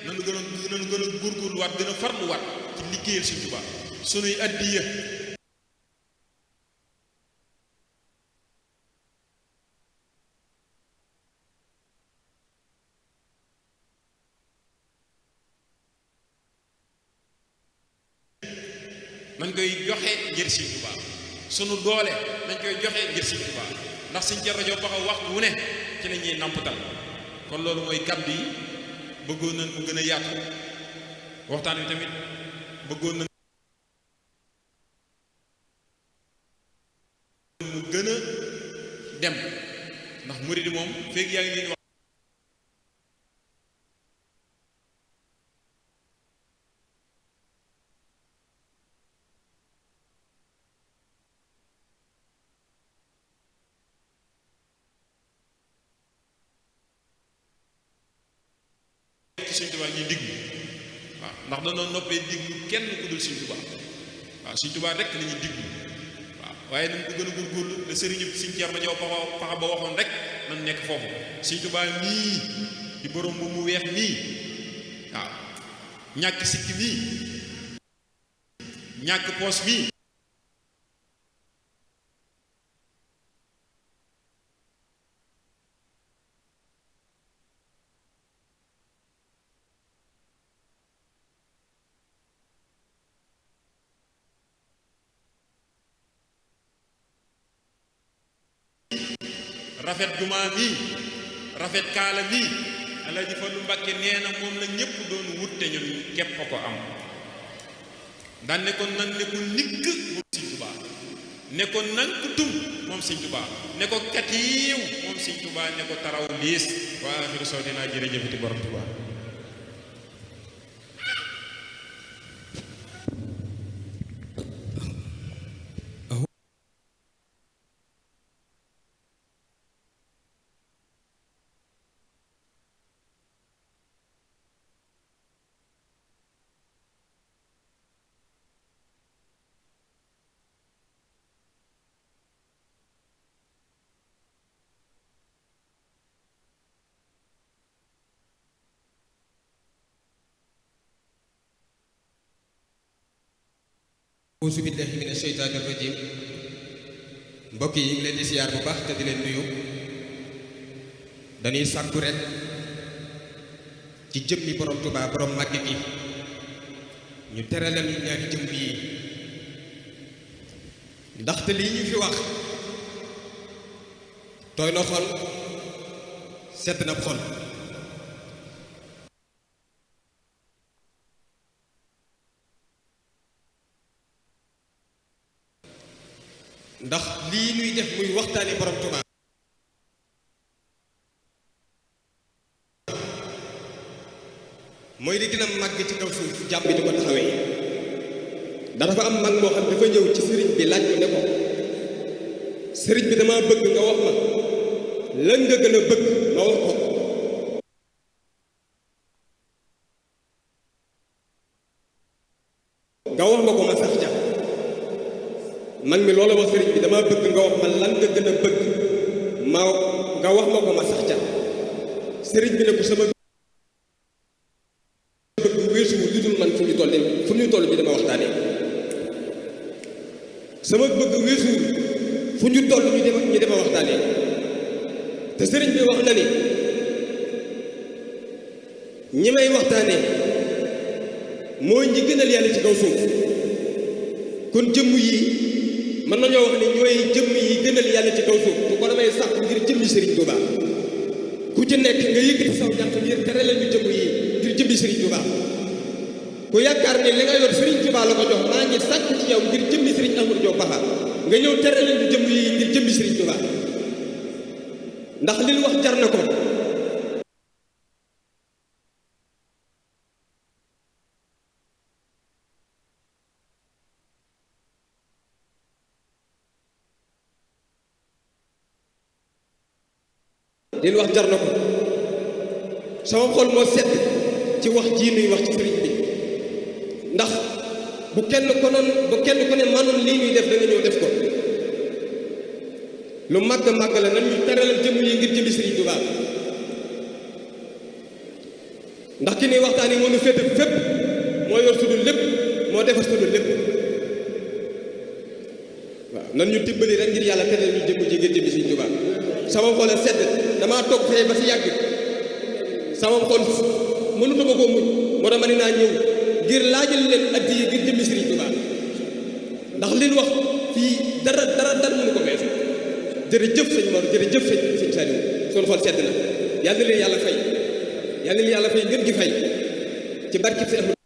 nanu gën a góorgóorluwaat gën a farluwaat ci liggéeyal Sëñ Tuubaa sunuy addiya nañ koy joxe ngir Sëñ Tuubaa sunu doole nañ koy joxe ngir Sëñ Tuubaa ndax Sëñ Cerno Jóob Paxa waxtu wu ne ci la ñuy nampatal kon loolu mooy kàddu yi bëggoon nañ mu gën a yaatu waxtaan wi tamit bëggoon nañ mu gën a dem ndax murid moom feeg yaa ngi leen wax Sëñ Tuubaa ñuy diglu waaw ndax danoo noppee diglu kenn ku dul Sëñ Tuubaa waaw Sëñ Tuubaa rek la ñuy diglu waaw waaye nañ ko gën a góorgóorlu le sëriñu Sëñ Cerno Jóob Paxa ba waxoon rek nañ nekk foofu Sëñ Tuubaa mii di borom bu mu weex mii waaw ñàkk sikki mii ñàkk poos mii rafet jumaa mii rafet kaala mii Alaaji Fallu Mbàkke nee na moom la ñépp doon wut te ñun képp ko am daan ne ko nan ne ko nikk moom Sëñ Tuubaa ne ko nan ko tum moom Sëñ Tuubaa ne ko katiiw moom Sëñ Tuubaa ne ko taraw liis waa axiru sawtinaa jërëjëfati borom Tuubaa auzu billahi mina sheytaani rajim mbokk yi ngi leen di siyaar bu baax te di leen nuyu dañuy sàkku rek ci jëmmi borom Tuubaa borom màgg gi ñu tere leen ñaari jëmm yi ndaxte lii ñu fi wax tooy na xol sedd na xol ndax lii nuy def muy waxtaani borom Tuubaa mooy li gën a màgg ci kaw suuf jàmm bi di ko taxawee dafa am mag moo xam dafa ñëw ci sëriñ bi laaj ko ne ko sëriñ bi dama bëgg nga wax ma lan nga gën a bëgg ma wax ko nga wax ma ko ma sax ja mag mi loolu wax sëriñ bi dama bëgg nga wax ma lan nga gën a bëgg ma nga wax ma ko ma sax ja sëriñ bi ne ko sama bëgg weesuwul lu dul man fu ñu toll bi dama waxtaanee sama bëgg weesuwul fu ñu toll ñu dema waxtaanee te sëriñ bi wax na ni ñi may waxtaanee mooy ñi gënal yàlla ci kaw suuf kon jëmm yi mën nañoo wax ne ñooy jëmm yi gënal yàlla ci kaw suuf bu ko damay sàkk ngir jëmmi Serigne Touba ku ci nekk nga yëkkati saw ñàkk ngir tere la ñu jëmm yi ngir jëmmi Serigne Touba ku yaakaar ne li nga yor Serigne Touba la ko jox maa ngi sàkk ci yow ngir jëmmi Serigne Amadou Diop Paxa nga ñëw tere la ñu jëmm yi ngir jëmmi Serigne Touba ndax li ñu wax jar na ko. li wax jar na ko sama xol moo sedd ci wax jii nuy wax ci sëriñ bi ndax bu kenn ko ne manoon lii ñuy def da nga ñëw def ko lu màgg màgg la nan ñu teralal jëmm yi ngir jëmmi sëriñ Tuubaa ndax ki nuy waxtaani moo nu féete fépp moo yor sunu lépp moo defar sunu lépp waaw nan ñu dimbali rek ngir yàlla teral ñu jëmm ji ngir jëmmi sëriñ Tuubaa sama xol sedd damaa toog fee ba si yàgg sama xol mënutuma koo muñ moo tax ma ne naa ñëw ngir laajal leen addi yi ngir jëmmi Sëriñ Tuubaa ndax li ñu wax fii dara mënu ko fees jërëjëf sëñ Mor jërëjëf sëñ Saliou sunu xol sedd na yàlla na leen yàlla fay ngeen gi fay ci barke si